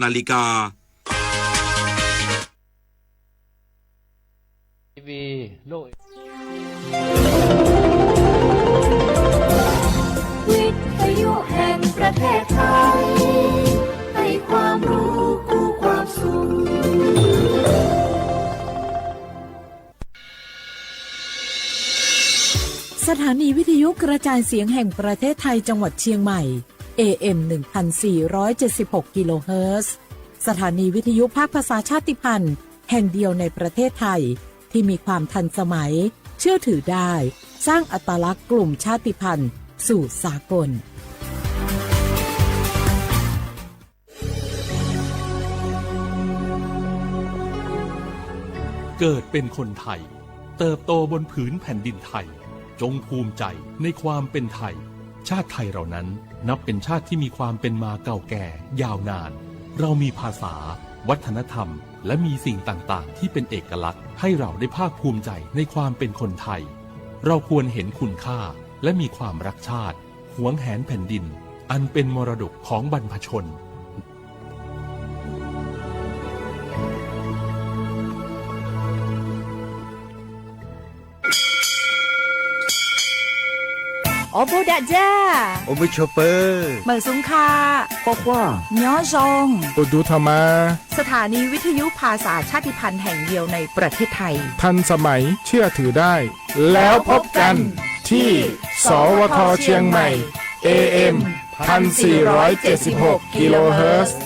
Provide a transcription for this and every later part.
นาฬิกา วิทยุแห่งประเทศไทย ให้ความรู้คู่ความสุข สถานีวิทยุกระจายเสียงแห่งประเทศไทยจังหวัดเชียงใหม่ เอ เอ็ม หนึ่งพันสี่ร้อยเจ็ดสิบหก กิโลเฮิรตซ์ สถานีวิทยุภาคภาษาชาติพันธุ์แห่งเดียวในประเทศไทย ที่มีความทันสมัย เชื่อถือได้ สร้างอัตลักษณ์กลุ่มชาติพันธุ์สู่สากล เกิดเป็นคนไทย เติบโตบนผืนแผ่นดินไทย จงภูมิใจในความเป็นไทย ชาติไทยเรานั้นนับเป็นชาติที่มีความเป็นมาเก่าแก่ยาวนาน เรามีภาษา วัฒนธรรม และมีสิ่งต่างๆ ที่เป็นเอกลักษณ์ ให้เราได้ภาคภูมิใจในความเป็นคนไทย เราควรเห็นคุณค่า และมีความรักชาติ หวงแหนแผ่นดิน อันเป็นมรดกของบรรพชน Awˬ bon daꞈ jaˇ. Awˬ bon chaw peuˬ. Meunˍ suhˍ hk'a. K'awꞈ k'oˆ. Nyawˇ zawˇ. Awˬ duˬ htaꞈ ma. สถานีวิทยุภาษาชาติพันธุ์แห่งเดียวในประเทศไทย ทันสมัย เชื่อถือได้ แล้วพบกันที่ สวท เชียงใหม่ เอ เอ็ม พันสี่ร้อยเจ็ดสิบหก กิโลเฮิรตซ์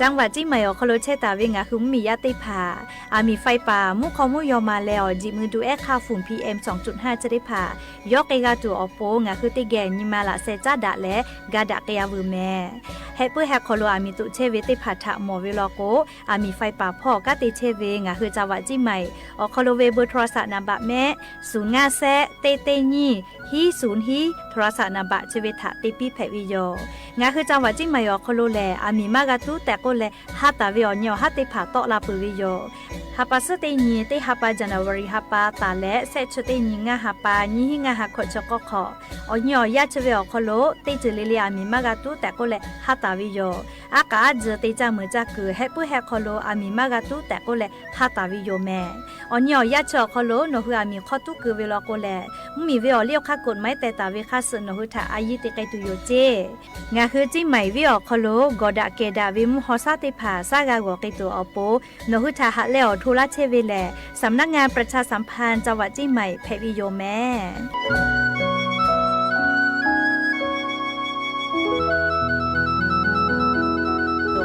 จังหวัดเชียงใหม่ awˬ hk'aw lo chehˇ taˍ ve ngaˬ hui mvuhˇmiˬ yaˇ teˇ hpaˍ, aˬ miˍ ไฟป่า mvuhˇ hk'aw mvuhˇ yaw ma leh awˬ jiꞈ mui duˬ ehˉ hk'aˇ fuˍ P M สองจุดห้า chi teˇ hpaˍ yawˇ k'ai g'a tuˬ awˬ pon, ngaˬ hui teˇ geh nyi ma laꞈ sheh caˉ daꞈ leh ga daꞈ k'ai-a veuˬ mehˍ. Heh puiˉ heh hk'aw lo aˬ miˍ toꞈ chehˇ ve teˇ hpaˍ htaꞈ mawˬ ve law k'o, aˬ miˍ ไฟป่า hpawˇ kanˉ te chehˇ ve ngaˬ hui จังหวัดเชียงใหม่ awˬ hk'aw lo ve เบอร์โทรศัพท์ naˍ baꞈ mehˆ suhˍ ngaˇ shehˆ teˇ teˇ nyiˇ hiˉ suhˍ hiˉ โทรศัพท์ naˍ baꞈ chi ve htaꞈ te piˇ hpehꞈ ve yoˬ. Ngaˬ hui จังหวัดเชียงใหม่ awˬ hk'aw lo lehˬ, aˬ miˍ maˇ g'a tuˉ tehꞈ k'oˆ leh, ha taˍ ve awˬ nyi awˬ haˉ teˇ hpaˍ tawˆ la peuˬ ve yoˬ. Ha pa suhˉ teˇ nyi teˇ ha pa January ha pa taˍ leh, shehˆ chi teˇ nyi ngaˇ ha pa nyiˇ hiˉ ngaˇ ha hkawꞈ chi k'awˇ hk'awꞈ, awˬ nyi awˬ yaˇ chi ve awˬ hk'aw lo teˇ ceuˬ le le aˬ miˍ maˇ g'a tuˉ tehꞈ k'oˆ leh ha taˍ ve yoˬ. Aˉ k'aˍ aˉ tzuhˬ te caˇ meuˍ caˇ kuiˬ heh puiˉ heh hk'aw lo aˬ miˍ maˇ g'a tuˉ tehꞈ k'oˆ leh ha taˍ ve yoˬ mehˍ. Awˬ nyi awˬ yaˇ chi awˬ hk'aw lo nawˬ hui aˬ miˍ hk'aw tuˉ keu ve law k'o lehˬ, mvuhˇmiˬ ve awˬ liˇ awˬ hk'aˇ กฎหมาย teh taˍ ve hk'aˇ suh nawˬ hui htaꞈ a yiˇ te k'ai tuˬ yoˬ ceˇ. Ngaˬ hui เชียงใหม่ venˇ awˬ hk'aw lo gawˬ daꞈ kehˬ daꞈ ve mvuhˇ haw shaˉ teˇ hpaˍ shaˉ g'a g'awˬ k'ai tuˬ awˬ pon, nawˬ hui htaꞈ haꞈ leh awˬ hto laˇ chehˇ ve lehˬ, สำนักงานประชาสัมพันธ์จังหวัดเชียงใหม่ hpehꞈ ve yoˬ mehˍ.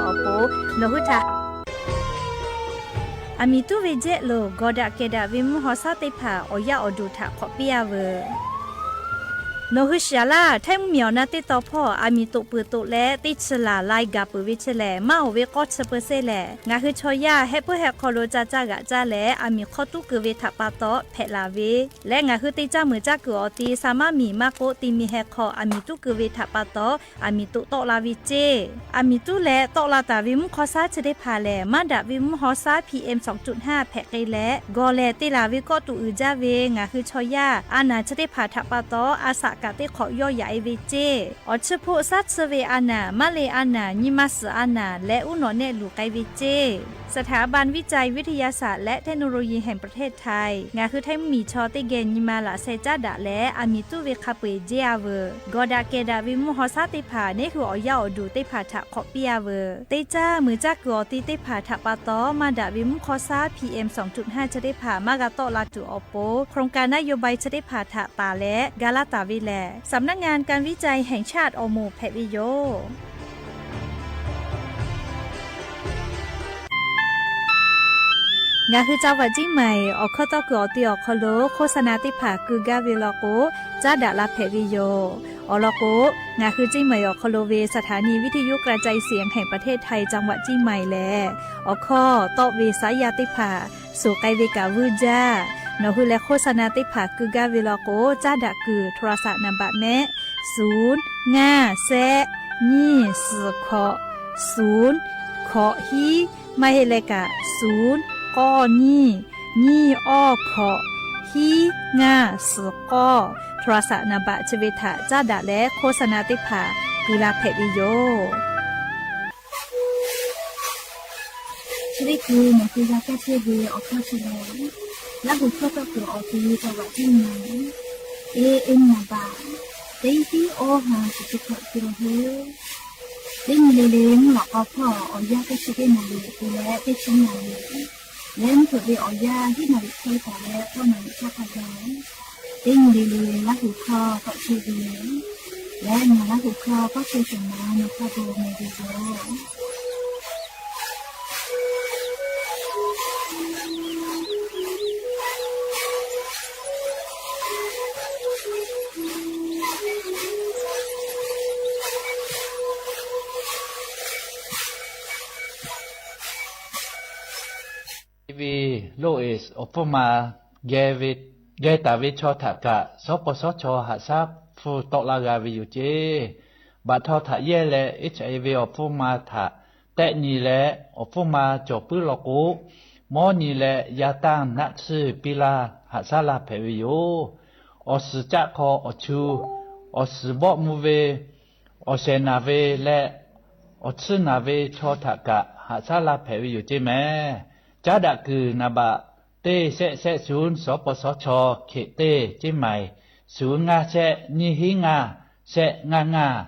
Awˬ pon, nawˬ hui htaꞈ aˬ miˍ tuˉ ve jehˆ lo gawˬ daꞈ kehˬ daꞈ ve mvuhˇ haw shaˉ teˇ hpaˍ awˬ yaˇ awˬ duˬ htaꞈ hk'awꞈ piˇ-a veuˬ. Nawˬ hui shiˍ-a laˇ, Htaiˇ mvuhˇmiˬ awˬ na teˇ taw hpawˇ aˬ miˍ toꞈ peuˬ toꞈ leh teˇ chi laˬ lai gaˬ peuˬ ve chi lehˬ, maˇ oˍ ve k'awˇ chi เปอร์เซ็นต์ lehˬ, ngaˬ hui chaw yaˇ heh puiˉ heh hk'aw lo ca caˇ g'aꞈ caˇ leh aˬ miˍ hk'aw tuˉ keu ve htaꞈ pa taw hpehꞈ laˬ ve leh, ngaˬ hui te caˇ meuˍ caˇ kuiˬ awˬ ti sa maˇ miˬ maˇ k'oˆ, ti mi heh hk'aw aˬ miˍ tuˉ keu ve htaꞈ pa taw aˬ miˍ toꞈ tawˆ la ve ceˇ. Aˬ miˍ tuˉ leh tawˆ la taˍ ve mvuhˇ haw shaˉ chi teˇ hpaˍ lehˬ, maˇ daꞈ ve mvuhˇ haw shaˉ P M สองจุดห้า hpehꞈ k'ai leh, gawˬ lehˬ te laˬ ve kawˆ tuꞈ uiˍ jaˇ ve ngaˬ hui chaw yaˇ a naˬ chi teˇ hpaˍ htaꞈ pa taw a shaꞈ kaꞈ teˇ hk'awꞈ yawˇ yaꞈ-e ve ceˇ. Awˬ chi hpoˆ shaˉ tsuhˇ ve a naˬ, maˇ le a naˬ, nyi ma suhˍ a naˬ leh uˉ nawꞈ nehˆ luˬ k'ai ve ceˇ. สถาบันวิจัยวิทยาศาสตร์และเทคโนโลยีแห่งประเทศไทย ngaˬ hui Htaiˇ mvuhˇmiˬ chaw teˇ geh nyi ma laꞈ sheh caˉ daꞈ leh aˬ miˍ tuˉ ve hk'a peu-eˬ jehˇ-a veuˬ. Gawˬ daꞈ kehˬ daꞈ ve mvuhˇ haw shaˉ teˇ hpaˍ neˉ hui awˬ yaˇ awˬ duˬ teˇ hpaˍ htaꞈ hk'awꞈ piˇ-a veuˬ. Te caˇ meuˍ caˇ kuiˬ awˬ ti teˇ hpaˍ htaꞈ pa taw maˇ daꞈ ve mvuhˇ haw shaˉ P M สองจุดห้า chi teˇ hpaˍ maˇ g'a tawˆ la tuˬ awˬ pon, โครงการนโยบาย chi teˇ hpaˍ htaꞈ taˍ leh ga laˇ taˍ ve lehˬ, สำนักงานการวิจัยแห่งชาติ awˬ moˍ hpehꞈ ve yoˬ. Ngaˬ hui จังหวัดเชียงใหม่ awˬ hkawˇ tawˇ kuiˬ awˬ ti awˬ hk'aw lo โฆษณา teˇ hpaˍ keu gaˇ ve law k'o, caˉ daꞈ la hpehꞈ ve yoˬ. Awˬ lawn k'o, ngaˬ hui เชียงใหม่ awˬ hk'aw lo ve สถานีวิทยุกระจายเสียงแห่งประเทศไทย จังหวัดเชียงใหม่ lehˬ, awˬ hkawˇ tawˆ ve saˉ yaˇ teˇ hpaˍ suhˍ k'ai ve kaꞈ vuiˇ jaˇ. Nawˬ hui leh โฆษณา teˇ hpaˍ keu gaˇ ve law k'o, caˉ daꞈ kuiˬ โทรศัพท์ naˍ baꞈ mehˆ suhˍ ngaˇ shehˆ nyiˇ suhˍ hkawꞈ suhˍ hkawꞈ hiˉ, maˇ heˆ leh kaꞈ suhˍ k'awˇ nyiˇ nyiˇ awˇ hkawꞈ hiˉ ngaˇ suhˍ k'awˇ โทรศัพท์ naˍ baꞈ chi ve htaꞈ caˉ daꞈ leh โฆษณา teˇ hpaˍ kuˬ la hpehꞈ ve yoˬ. Chi teˇ hkui nawˬ hui g'a kaˇ chehˇ ve awˬ hkawˇ chi lehˬ, Laˇ huˍ hkawˇ tawˇ kuiˬ awˬ te taw g'aꞈ teˇ nyi, A M naˍ baꞈ teˇ tiˉ awˇ ha shiˍ chi hkawꞈ te la hui. Teˇ nyi le le mvuhˇ lawꞈ k'aw hpawˇ awˬ yanˇ teˇ chi teˇ naˍ riˍ te leh teˇ chi naˍ riˍ leh mvuhˇ hpeuꞈ ve awˬ yanˇ hiˉ naˍ riˍ hk'e taˍ leh k'awˇ naˍ riˍ hk'aˇ hk'a gaˬ, teˇ nyi le le Laˇ huˍ hkawˇ tawˆ chehˇ ve lehˬ, ngaˬ Laˇ huˍ hkawˇ kawˆ chehˇ shawˍ ma nawˬ hk'a gu meh ve yoˬ. Ve Low-es awˬ hpfuhˇ ma geh taˍ ve chaw htaꞈ kaꞈ, sawˉ paw sawˉ chaw haꞈ shaˉ hpfuhˇ tawˆ laˇ g'a ve yoˬ ceˇ. Baꞈ htaw htaꞈ yehˇ leh H I V awˬ hpfuhˇ ma htaꞈ tehˆ nyi leh awˬ hpfuhˇ ma cawˬ puiˉ law k'o, mawˉ nyi leh yaˇ tanˇ naˆ tsuhˇ piˇ laˇ haꞈ shaˉ laˇ hpehꞈ ve yoˬ. Awˬ suhˍ caˆ hk'aw awˬ chu, awˬ suhˍ bawˆ mvuh ve, awˬ shehˍ naˬ ve leh awˬ tsuhˇ naˬ ve chaw htaꞈ kaꞈ haꞈ shaˉ laˇ hpehꞈ ve yoˬ ceˇ mehˍ. Caˉ daꞈ kuiˬ naˍ baꞈ teˇ shehˆ shehˆ suhˍ sawˉ paw sawˉ chaw hkeꞈ teˇ ceˇ maiˍ suhˍ ngaˇ shehˆ nyiˇ hiˉ ngaˇ shehˆ ngaˇ ngaˇ,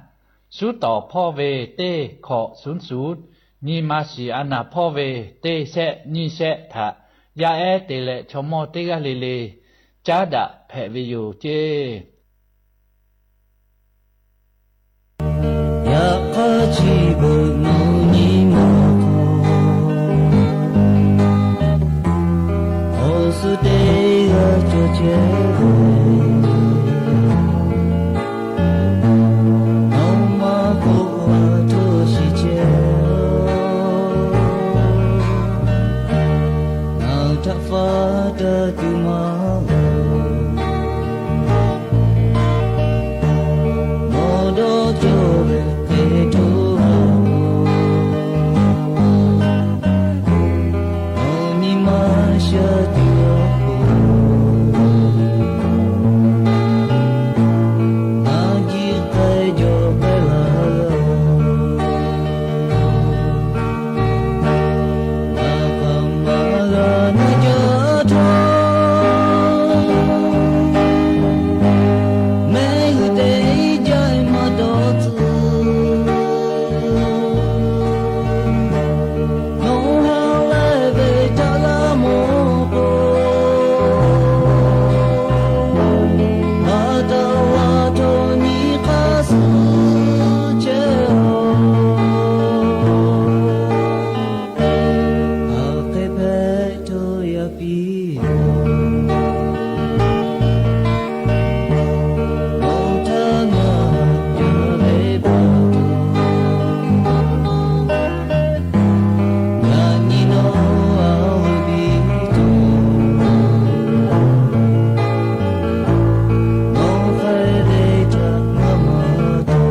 suhˉ tawˍ hpawˇ ve teˇ hkawꞈ suhˍ suhˍ, nyi ma shiˍ a naˍ hpawˇ ve teˇ shehˆ nyiˇ shehˆ htaꞈ yaˇ ehˉ te leh chaw mawˇ teˇ g'aˇ le le caˉ daꞈ hpehꞈ ve yoˬ ceˇ. Yaꞈ hk'aˇ chi beuꞈ nawˬ nyi ma hk'aw, awˬ suhˍ teˇ g'aˇ cawˬ chehˇ ve, nawˬ maˇ k'oˆ a htoˇ shiˍ chehˇ. Ngaˬ htaꞈ faˉ taˇ tuˬ maˇ g'a, nawˬ dawˇ cawˬ ve hk'e hto a, nawˬ nyi ma sha tuˬ awˬ hk'aw, ngaˬ jiˆ k'ai jawˬ k'ai laˇ g'a. Ngaˬ hk'aˬ ma g'a naˇ jaˇ htaˇ, mehˆ g'uˇ teˇ jaˇ maˇ dawˇ tcuh. Nawˬ ha lehˬ ve htaꞈ g'a mawˬ k'o, a taˍ laˇ htaꞈ nyi hk'aˇ suh chehˇ a. Aˬ hk'e hpehꞈ htawˇ yaˇ piˇ, nawˬ htaꞈ ngaˬ yaˇ ve pa taw, yaꞈ nyi nawˬ a ve tuˬ, nawˬ hk'e ve htaꞈ ngaˬ maˇ taw.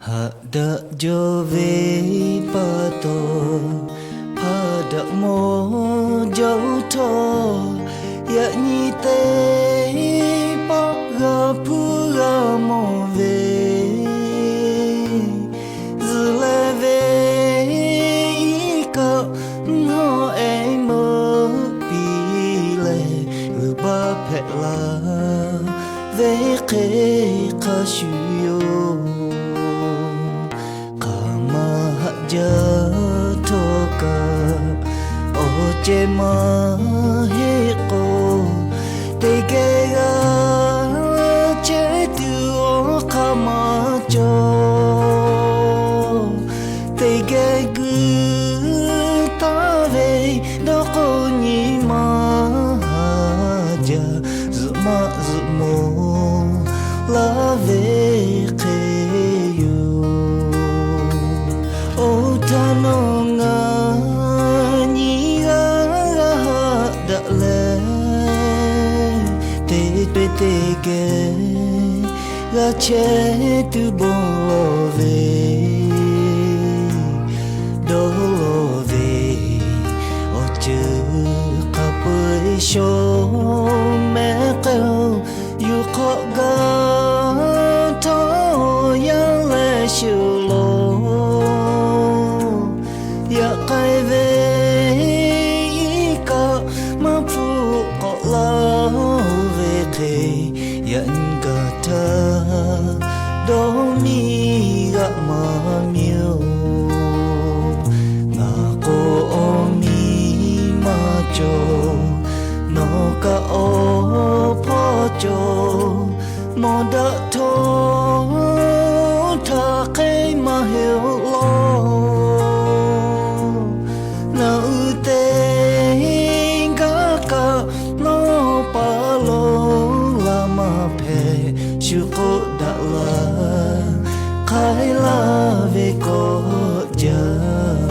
Haꞈ daꞈ jaw ve pa taw, hpaˇ daꞈ mawˇ jaw htawˇ, yaꞈ nyi te pawˆ g'a hpuˇ g'a mawˬ ve, zuhꞈ leh ve iˉ kaˆ mvuhˇ hawˉ ehˉ meuˆ piˇ leh, g'uiˬ baˆ hpehꞈ la ve hk'e hk'a shuˍ yoˬ. Hk'aˬ ma haꞈ jaˇ htawˇ kaꞈ, awˬ ceh maˇ heˆ k'o, teˇ geh g'a chehˇ tuˬ awˬ hk'aˇ maˇ cawˬ. Teˇ geh guiˬ taˍ ve dawˇ k'o, nyi ma haˍ jaˇ zuhꞈ maˆ zuhꞈ mawˬ laˇ ve hk'e yoˬ. Oˇ htaˇ nawˬ ngaˬ nyi g'aˇ g'aˇ haꞈ daꞈ leh, teˇ pehˇ teˇ geh g'a chehˇ tuˬ bon lawˬ ve, dawˇ lawˬ ve, awˬ ceuˬ hk'a peu-eˬ shaw mehˍ k'ai-oˬ. Yuˬ hk'awꞈ gaˇ htawˇ yaˇ leh shuˍ law, yaꞈ k'ai ve iˉ kaˆ maˇ hpfuhˆ k'awꞈ laˇ ve hk'e, yaꞈ nyi gaˬ htaˇ dawˇ miˇ g'aꞈ maˇ miˇ-oˬ. Ngaˬ k'o awˬ miˇ maˇ cawˬ, nawˬ kaꞈ awˬ hpawˇ cawˬ, mawˬ daꞈ htawˇ htaꞈ hk'e maˇ heˆ law. Nawˬ hui teˇ g'aˇ kaꞈ nawˬ pa lo laˇ maˇ hpehꞈ, shu k'oˆ daꞈ laˇ k'ai laˇ ve k'awꞈ jaˇ.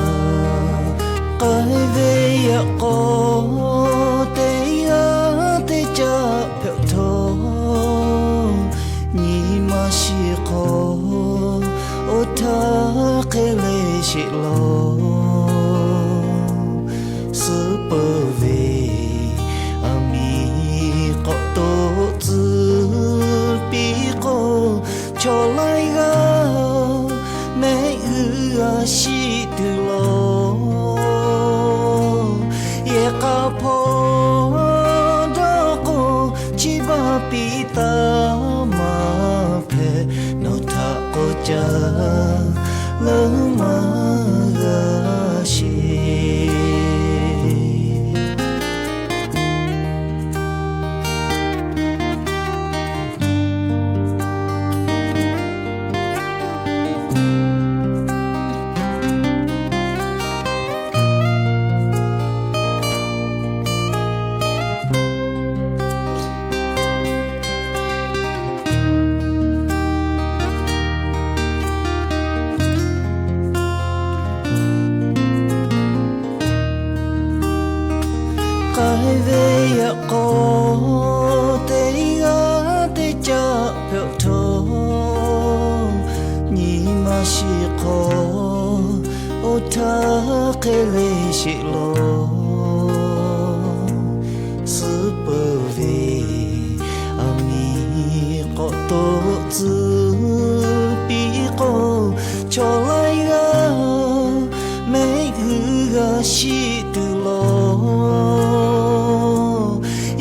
K'ai ve yaꞈ k'aw teˇ g'aˇ teˇ caˆ hpehꞈ htawˇ, nyi ma shiˍ hk'aw oˇ htaˇ hk'e le sheˍ law. Suhˉ peuˬ ve aˬ miˍ k'awꞈ toꞈ tcuh piˇ k'o, chaw laiˉ g'aˇ mehˆ g'uiˬ g'a shiˍ tuˬ law. Yehˬ k'a hpawˇ dawˇ k'o, chi baˆ piˇ taˍ maˇ hpehꞈ, nawˬ htaꞈ k'awꞈ caˇ leuˉ maˇ g'a sheˍ. K'ai ve yaꞈ k'aw teˇ g'aˇ teˇ caˆ hpehꞈ htawˇ, nyi ma shiˍ hk'aw oˇ htaˇ hk'e le sheˍ law. Suhˉ peuˬ ve aˬ miˍ k'awꞈ toꞈ tcuh piˇ k'o, chaw laiˉ g'aˇ mehˆ g'uiˬ g'a shiˍ tuˬ law.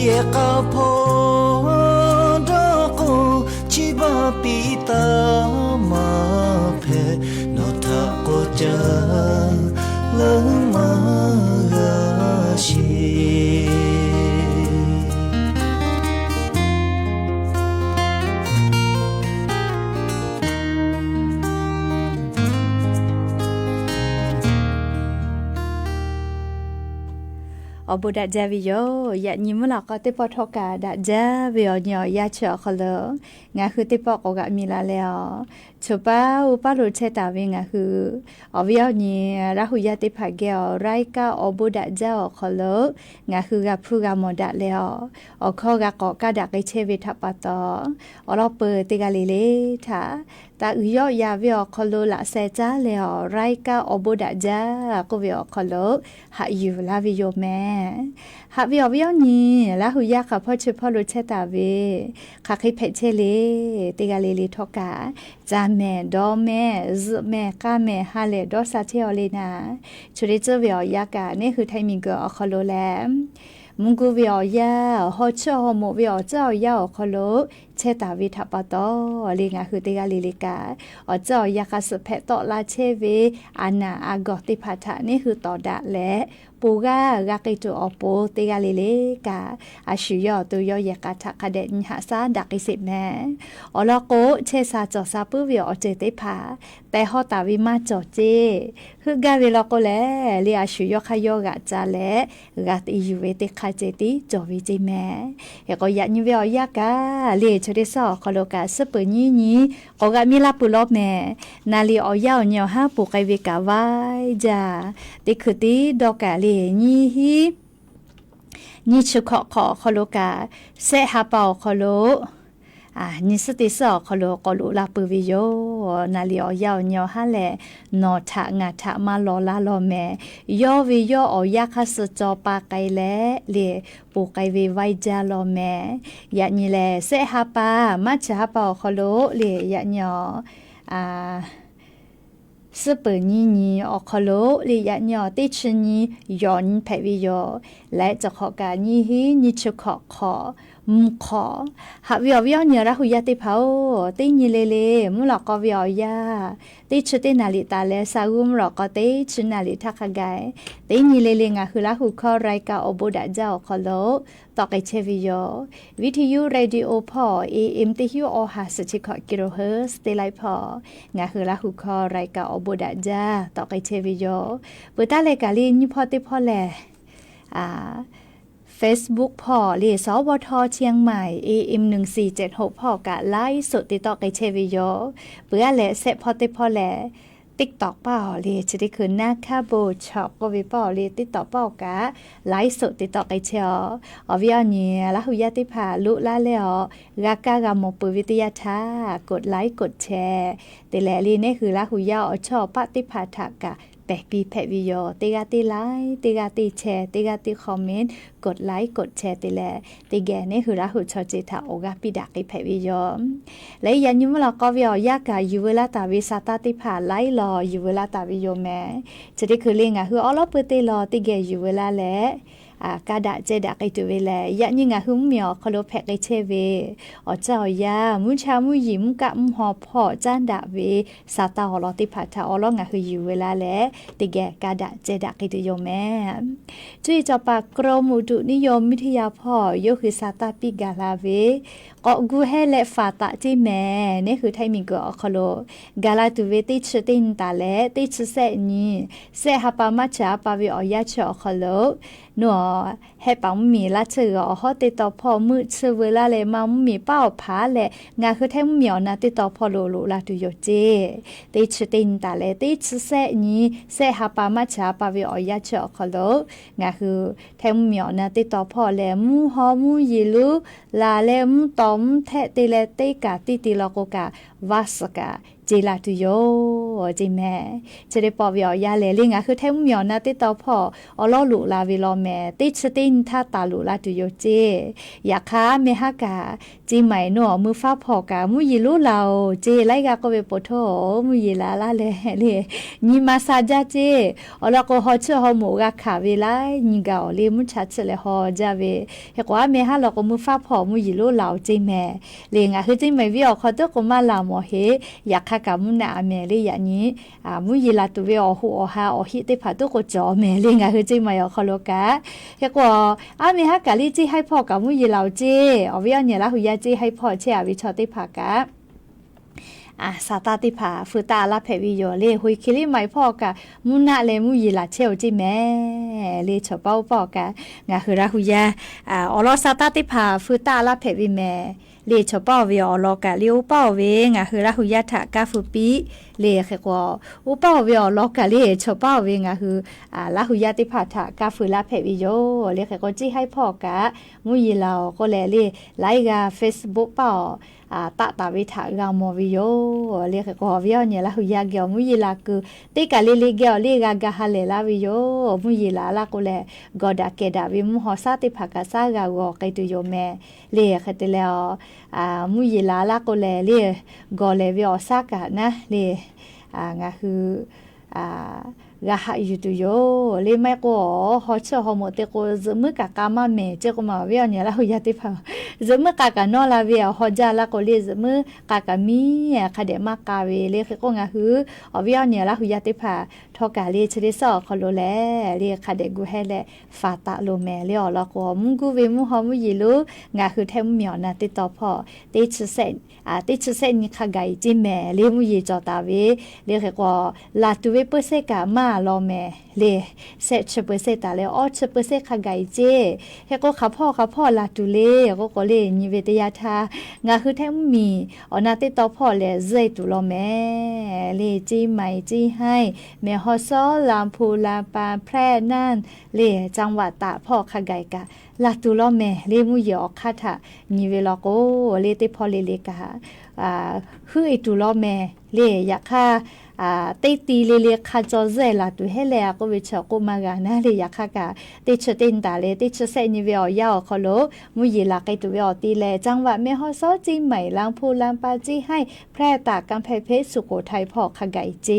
Yehˬ k'a hpawˇ dawˇ k'o, chi baˆ piˇ taˍ maˇ hpehꞈ, nawˬ htaꞈ k'awꞈ caˇ leuˉ maˇ g'a sheˍ. Awˬ bon daꞈ jaˇ ve yoˬ. Yaꞈ nyi mvuhˇ naw k'aw teˇ pawˆ htawˇ kaꞈ daꞈ jaˇ ve awˬ nyi awˬ yanˇ chi awˬ hk'aw lo ngaˬ hui teˇ pawˆ k'awꞈ g'aꞈ mi la leh a, choˬ paˇ uˉ paˇ lo chehˇ taˍ ve ngaˬ hui awˬ viˉ awˬ nyi Laˇ huˍ yaˇ teˇ hpaˍ geh awˬ รายการ awˬ bon daꞈ jaˇ awˬ hk'aw lo ngaˬ hui g'a hpuˇ g'a mawˬ daꞈ leh a, awˬ hkawˇ g'a k'awꞈ kaˇ daꞈ k'ai chehˇ ve htaꞈ pa taw, awˬ lawn peuˬ teˇ g'aˇ le le htaꞈ taꞈ uiˍ yawˆ yaꞈ ve awˬ hk'aw lo laꞈ sheh caˉ leh awˬ รายการ awˬ bon daꞈ jaˇ k'oˆ ve awˬ hk'aw lo haꞈ yuˬ laˇ ve yoˬ mehˍ. Haꞈ ve awˬ viˉ awˬ nyi Laˇhuˍ yaˇ hk'aˬ hpawˇ chi hpawˇ lo chehˇ taˍ ve, hk'aˬ hk'e hpehꞈ chehˇ le, teˇ g'aˇ le le htawˇ kaꞈ, caˇ mehˍ, dawˇ mehˍ, zuhꞈ mehˍ, k'aˇ mehˍ, ha lehˬ dawˇ sha chehˇ aw le naˍ, chi hk'e tcuhˉ ve awˬ yanˇ kaꞈ neˇ hui Htaiˍ miˬguiˬ awˬ hk'aw lo lehˬ, mvuhˇ guˇ ve awˬ yanˇ, haw chiˇ haw moꞈ ve awˬ tcuhˉ awˬ yanˇ awˬ hk'aw lo chehˇ taˍ ve htaꞈ pa taw, le ngaˬ hui teˇ g'aˇ le le kaꞈ, awˬ tcuhˉ awˬ yanˇ hk'a suhˍ hpehꞈ tawˆ la chehˇ ve a naˍ a gawˬ teˇ hpaˍ htaꞈ neˇ hui tawˍ daꞈ leh, ponˬ g'aˇ g'a k'ai tuˬ awˬ pon teˇ g'aˇ le le kaꞈ, a shu yawˇ awˬ to yawˇ yehˬ k'a htaꞈ hk'a dehꞈ nyi haꞈ shaˉ daꞈ k'ai sheˍ mehˍ. Awˬ lawn k'o, chehˇ sha cawˬ sha puiˉ ve awˬ ceuˬ teˇ hpaˍ tehˬ hawˇ taˍ ve maˇ cawˬ ceˇ. Heuˆ gaˇ ve law k'o lehˬ, le a shu yawˇ hk'aˇ yawˇ g'aꞈ ca leh g'a te yuˬ ve teˇ hk'a ceh tiˉ cawˬ ve ceˇ mehˍ. Hk'e k'o, yaꞈ nyi ve awˬ yanˇ kaꞈ le chi teˇ suhˉ awˬ hk'aw lo kaꞈ suhˉ peuˬ nyiˇ nyi k'awꞈ g'a miˇ laˇ peuˬ law mehˍ. Naˍ liˍ awˬ yanˇ awˬ nyi awˬ haˉ ponˬ k'ai ve kaꞈ vaiˇ jaˇ. Teˇ hkui tiˉ dawˇ kaꞈ le nyiˇ hinˉ nyiˇ chi hkawꞈ hk'awꞈ awˬ hk'aw lo kaꞈ, shehˆ ha pa awˬ hk'aw lo nyi suhˉ teˇ suhˉ awˬ hk'aw lo k'awꞈ loꞈ la peuˬ ve yoˬ. Naˍ liˍ awˬ yanˇ awˬ nyi awˬ haˉ lehˬ, nawˬ htaꞈ ngaˬ htaꞈ maˇ law laˇ law mehˍ. Yawˇ ve yawˇ awˬ yanˇ hk'aˇ suh caw pa k'ai leh le, ponˬ k'ai ve vaiˇ jaˇ law mehˍ. Yaꞈ nyi lehˬ, shehˆ ha pa, March ha pa awˬ hk'aw lo le, yaꞈ nyi awˬ suhˉ peuˬ nyiˇ nyi awˬ hk'aw lo le, yaꞈ nyi awˬ teˇ chi nyi yawˬ nyi hpehꞈ ve yoˬ. Leh cawˬ hk'awꞈ kaꞈ nyiˇ hinˉ nyiˇ chi hkawꞈ hk'awꞈ mvuhˇ hk'awꞈ. Haꞈ ve awˬ viˉ awˬ nyi Laˇhuˍ yaˇ teˇ hpaˍ-oˬ, teˇ nyi le le mvuhˇ lawꞈ k'aw ve awˬ yanˇ, teˇ chi teˇ naˍ liꞈ taˍ leh sha g'uˇ mvuhˇ lawꞈ k'aw teˇ chi naˍ liꞈ htaˇ hk'a gaˬ, teˇ nyi le le ngaˬ hui Laˇhuˍ hkawˇ รายการ awˬ bon daꞈ jaˇ awˬ hk'aw lo tawˆ k'ai chehˇ ve yoˬ. Viˇ hti yuˇ radio hpawˇ A M teˇ hinˉ awˬ ha suhˍ chi hkawꞈ kilohertz teˇ laiˉ hpawˇ, ngaˬ hui Laˇhuˍ hkawˇ รายการ awˬ bon daꞈ jaˇ tawˆ k'ai chehˇ ve yoˬ. Peuˬ taˉ leh kaꞈ le nyiˇ hpawˇ teˇ hpawˇ lehˬ, Facebook hpawˇ le สวท เชียงใหม่ A M หนึ่งสี่เจ็ดหก hpawˇ kaꞈ ไลฟ์สด te tawˆ k'ai chehˇ ve yoˬ. Peuˬ aˉ leh shehˆ hpawˇ teˇ hpawˇ lehˬ, TikTok paˇ awˬ le chi teˇ hkui naˇ hkaˉ bon chaw k'oˆ ve paˇ awˬ le TikTok paˇ awˬ kaꞈ ไลฟ์สด te tawˆ k'ai chehˇ aw. Awˬ viˉ awˬ nyi Laˇhuˍ yaˇ teˇ hpaˍ loꞈ laˇ leh awˬ g'a kaˇ g'a mawˬ peuˬ ve teˇ yanˇ htaˇ กดไลค์ กดแชร์ te leh le neˇ hui Laˇhuˍ yaˇ awˬ chawˇ awˬ paˆ teˇ hpaˍ htaꞈ kaꞈ pehˬ piˇ hpehꞈ ve yoˬ. Teˇ g'aˇ teˇ ไลค์ teˇ g'aˇ teˇ แชร์ teˇ g'aˇ teˇ comment กดไลค์ กดแชร์ te leh, teˇ geh neˇ hui Laˇhuˍ chaw ceuˬ htaꞈ awˬ g'aˇ piˇ daꞈ k'ai hpehꞈ ve yoˬ. Leh yaꞈ nyi mvuhˇ lawꞈ k'aw ve awˬ yanˇ kaꞈ yuˬ veu laˇ taˍ ve sa taˇ teˇ hpaˍ laiˉ law yuˬ veu laˇ taˍ ve yoˬ mehˍ. Chi teˇ hkui le ngaˬ hui awˉ lawˉ peu te law teˇ geh yuˬ veu laˇ leh, kaˇ daꞈ ceh daꞈ k'ai tuˬ ve lehˬ, yaꞈ nyi ngaˬ hui mvuhˇmiˬ awˬ hk'aw lo hpehꞈ k'ai chehˇ ve awˬ caˇ awˬ yanˇ, mvuhˇ cha mvuhˇ yeˬ mvuhˇ kaˆ mvuhˇ haw hpawˇ caˉ daꞈ ve sa taˇ awˬ lawn teˇ hpaˍ htaꞈ awˉ lawˉ ngaˬ hui yuˬ veu laˇ leh, teˇ geh kaˇ daꞈ ceh daꞈ k'ai tuˬ yoˬ mehˍ. Cuˇ yiˍ cawˬ paˍ กรมอุตุนิยมวิทยา hpawˇ yawˇ hui sa taˇ piˇ gaˬ la ve k'awꞈ gu hehˇ leh faˍ taꞈ ceˇ mehˍ. Neˇ hui Htaiˇ miˬguiˬ awˬ hk'aw lo gaˬ la tuˬ ve teˇ chi teˇ nyi taˍ leh teˇ chi shehˆ nyi, shehˆ ha pa March ha pa ve awˬ yanˇ chi awˬ hk'aw lo, nawˬ hehˆ paˍ mvuhˇmiˬ laˇ tsuhˇ g'uiˬ awˬ hawˉ teˇ taw hpawˇ meuˆ tsuhˇ veu laˇ leh ma mvuhˇmiˬ paˉ awˬ hpaˍ leh ngaˬ hui Htaiˇ mvuhˇmiˬ awˬ na teˇ taw hpawˇ lo loꞈ la tuˬ yoˬ ceˇ. Teˇ chi teˇ nyi taˍ leh teˇ chi shehˆ nyi, shehˆ ha pa March ha pa ve awˬ yanˇ chi awˬ hk'aw lo ngaˬ hui Htaiˇ mvuhˇmiˬ awˬ na teˇ taw hpawˇ lehˬ, mvuhˇ haw mvuhˇ yeˬ luˉ laˬ leh mvuhˇ tawˍ mvuhˇ htehˆ te leh teˇ kaꞈ tiˇ te law k'o kaꞈ, vaˇ suhˍ kaꞈ ce la tuˬ yoˬ ceˇ mehˍ. Chi teˇ pawˆ ve awˬ yanˇ lehˬ le ngaˬ hui Htaiˇ mvuhˇmiˬ awˬ na teˇ taw hpawˇ awˉ lawˉ loꞈ la ve law mehˍ. Teˇ chi teˇ nyi htaˇ taˍ loꞈ la tuˬ yoˬ ceˇ. Yaꞈ hk'aˇ, mehˆ haˉ kaꞈ, ceˇ maiˍ nawˬ meuˇ faˉ hpawˇ kaꞈ mvuhˇ yeˬ lonˉ laˬ-oˬ ceˇ laiˉ g'aˇ k'oˆ ve po htoˇ-oˬ, mvuhˇ yeˬ laˬ laˇ leh le, nyi ma sha jaˇ ceˇ. Awˬ lawn k'o, haw chiˇ haw moꞈ g'a hkanˍ ve laiˉ nyi gaˬ awˬ le mvuhˇ cha chiˇ leh haw jaˇ ve. Hk'e k'o, aˉ mehˆ haˉ law k'o, meuˇ faˉ hpawˇ mvuhˇ yeˬ lonˉ laˬ-oˬ ceˇ mehˍ. Le ngaˬ hui ceˇ maiˍ viˉ awˬ hk'aw tuˉ k'o maˇ laˬ mawˬ heˆ. Yaꞈ hk'aˇ kaꞈ mvuhˇ naˆ a mehˍ le yaꞈ nyi mvuhˇ yeˬ laˬ tuˬ ve awˬ hoꞈ awˬ ha awˬ hiˆ teˇ hpaˍ tuˉ k'o cawˬ mehˍ le ngaˬ hui ceˇ maiˍ awˬ hk'aw lo kaꞈ. Hk'e k'o, aˉ mehˆ haˉ kaꞈ le ceˇ haiˉ hpawˇ kaꞈ mvuhˇ yeˬ laˬ-oˬ ceˇ. Awˬ viˉ awˬ nyi Laˇhuˍ yaˇ ceˇ haiˉ hpawˇ chehˇ a ve chaw teˇ hpaˍ kaꞈ sa taˇ teˇ hpaˍ feu taˆ laˇ hpehꞈ ve yoˬ le. Hoꞈ hk'e le maiˍ hpawˇ kaꞈ mvuhˇ naˆ leh mvuhˇ yeˬ laˬ chehˇ-oˬ ceˇ mehˍ. Le chaw paˉ oˇ paˇ awˬ kaꞈ ngaˬ hui Laˇhuˍ yaˇ awˬ lawn sa taˇ teˇ hpaˍ feu taˆ laˇ hpehꞈ ve mehˍ. Le chaw paˉ oˇ ve awˬ lawn kaꞈ le oˇ paˇ oˇ ve ngaˬ hui Laˇhuˍ yaˇ htaꞈ kaˇ feu piˇ. Le hk'e k'o, oˇ paˇ oˇ ve awˬ lawn kaꞈ le chaw paˉ oˇ ve ngaˬ hui Laˇhuˍ yaˇ teˇ hpaˍ htaꞈ kaˇ feu laˇ hpehꞈ ve yoˬ. Le hk'e k'o, ceˇ haiˉ hpawˇ kaꞈ mvuhˇ yeˬ laˬ-oˬ k'oˆ leh le, laiˉ g'aˇ Facebook paˇ awˬ taˆ taˍ ve htaꞈ g'a mawˬ ve yoˬ. Le hk'e k'o, awˬ viˉ awˬ nyi Laˇ hu yaˇ geh awˬ mvuhˇ yeˬ laˬ kuiˬ teˇ kaˬ le le geh awˬ le g'a ga ha lehˬ laˇ ve yoˬ. Mvuhˇ yeˬ laˬ laˇ k'o lehˬ, gawˬ daꞈ kehˬ daꞈ ve mvuhˇ haw shaˉ teˇ hpaˍ kaꞈ shaˉ g'a g'awˬ k'ai tuˬ yoˬ mehˍ. Le hk'e te leh, mvuhˇ yeˬ laˬ laˇ k'o lehˬ, le gawˬ lehˬ ve awˬ shaˉ kaꞈ naˉ le ngaˬ hui g'a haꞈ yuˬ tuˬ yoˬ. Le maˇ heˆ k'o, awˬ haw chiˇ haw moꞈ te k'o, zuhꞈ muiˉ kaꞈ k'a maˇ mehˍ ceˇ k'o ma, awˬ viˉ awˬ nyi Laˇ hu yaˇ teˇ hpaˍ, zuhꞈ muiˉ k'a kaꞈ nawˇ la ve awˬ haw jaˇ laˇ k'o, le zuhꞈ muiˉ k'a kaꞈ miˉ hk'a dehꞈ maˇ k'a ve. Le hk'e k'o, ngaˬ hui awˬ viˉ awˬ nyi Laˇ hu yaˇ teˇ hpaˍ htawˇ kaꞈ le chi teˇ suhˉ awˬ hk'aw lo lehˬ, le hk'a dehꞈ gu hehˇ leh faˍ taˍ loˬ mehˍ. Le awˬ lawn k'o, mvuhˇ guˇ ve mvuhˇ haw mvuhˇ yeˬ lonˉ ngaˬ hui htehˇ mvuhˇ miˬ awˬ na teˇ taw hpawˇ teˇ chi sehˆ nyi hk'a gaˬ e ceˇ mehˍ. Le mvuhˇ yeˬ cawˬ taˍ ve, le hk'e k'o, laˬ tuˬ ve เปอร์เซ็นต์ kaꞈ maˇ law mehˍ. Le shehˆ chi เปอร์เซ็นต์ taˍ leh awˇ chi เปอร์เซ็นต์ hk'a gaˬ e ceˇ. Hk'e k'o, hk'aˬ hpawˇ hk'aˬ hpawˇ laˬ tuˬ le k'oˆ k'o, le nyi ve teˇ yanˇ htaˇ ngaˬ hui htehˇ mvuhˇ miˬ awˬ na teˇ taw hpawˇ lehˬ zuhˆ e tuˬ law mehˍ. Le เชียงใหม่ เชียงราย แม่ฮ่องสอน ลำพูน ลำปาง แพร่ น่าน le จังหวัดตาก hpawˇ hk'a gaˬ e kaꞈ laˬ tuˬ law mehˍ. Le mvuhˇ yeˬ awˬ hk'aˇ htaꞈ nyi ve law k'o, le teˇ hpawˇ le le kaꞈ huˆ e tuˬ law mehˍ. Le yaꞈ hk'aˇ, teˇ ti le le hk'a caw zuhˆ e laˬ tuˬ heˆ leh a k'oˆ ve chi awˬ k'oˆ maˇ g'a naˉ. Le yaꞈ hk'aˇ kaꞈ teˇ chi teˇ taˍ leh teˇ chi sehˆ nyi ve awˬ yanˇ awˬ hk'aw lo mvuhˇ yeˬ laˬ k'ai tuˬ ve awˬ ti lehˬ, จังหวัด แม่ฮ่องสอน เชียงใหม่ ลำพูน ลำปาง เชียงราย แพร่ ตาก กำแพงเพชร สุโขทัย hpawˇ hk'a gaˬ e ceˇ.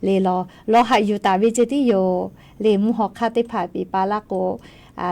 Le law law haꞈ yuˬ taˍ ve ceˇ tiˉ yoˬ. Le mvuhˇ haw hk'aˇ teˇ hpaˍ piˍ pa laˇ k'o,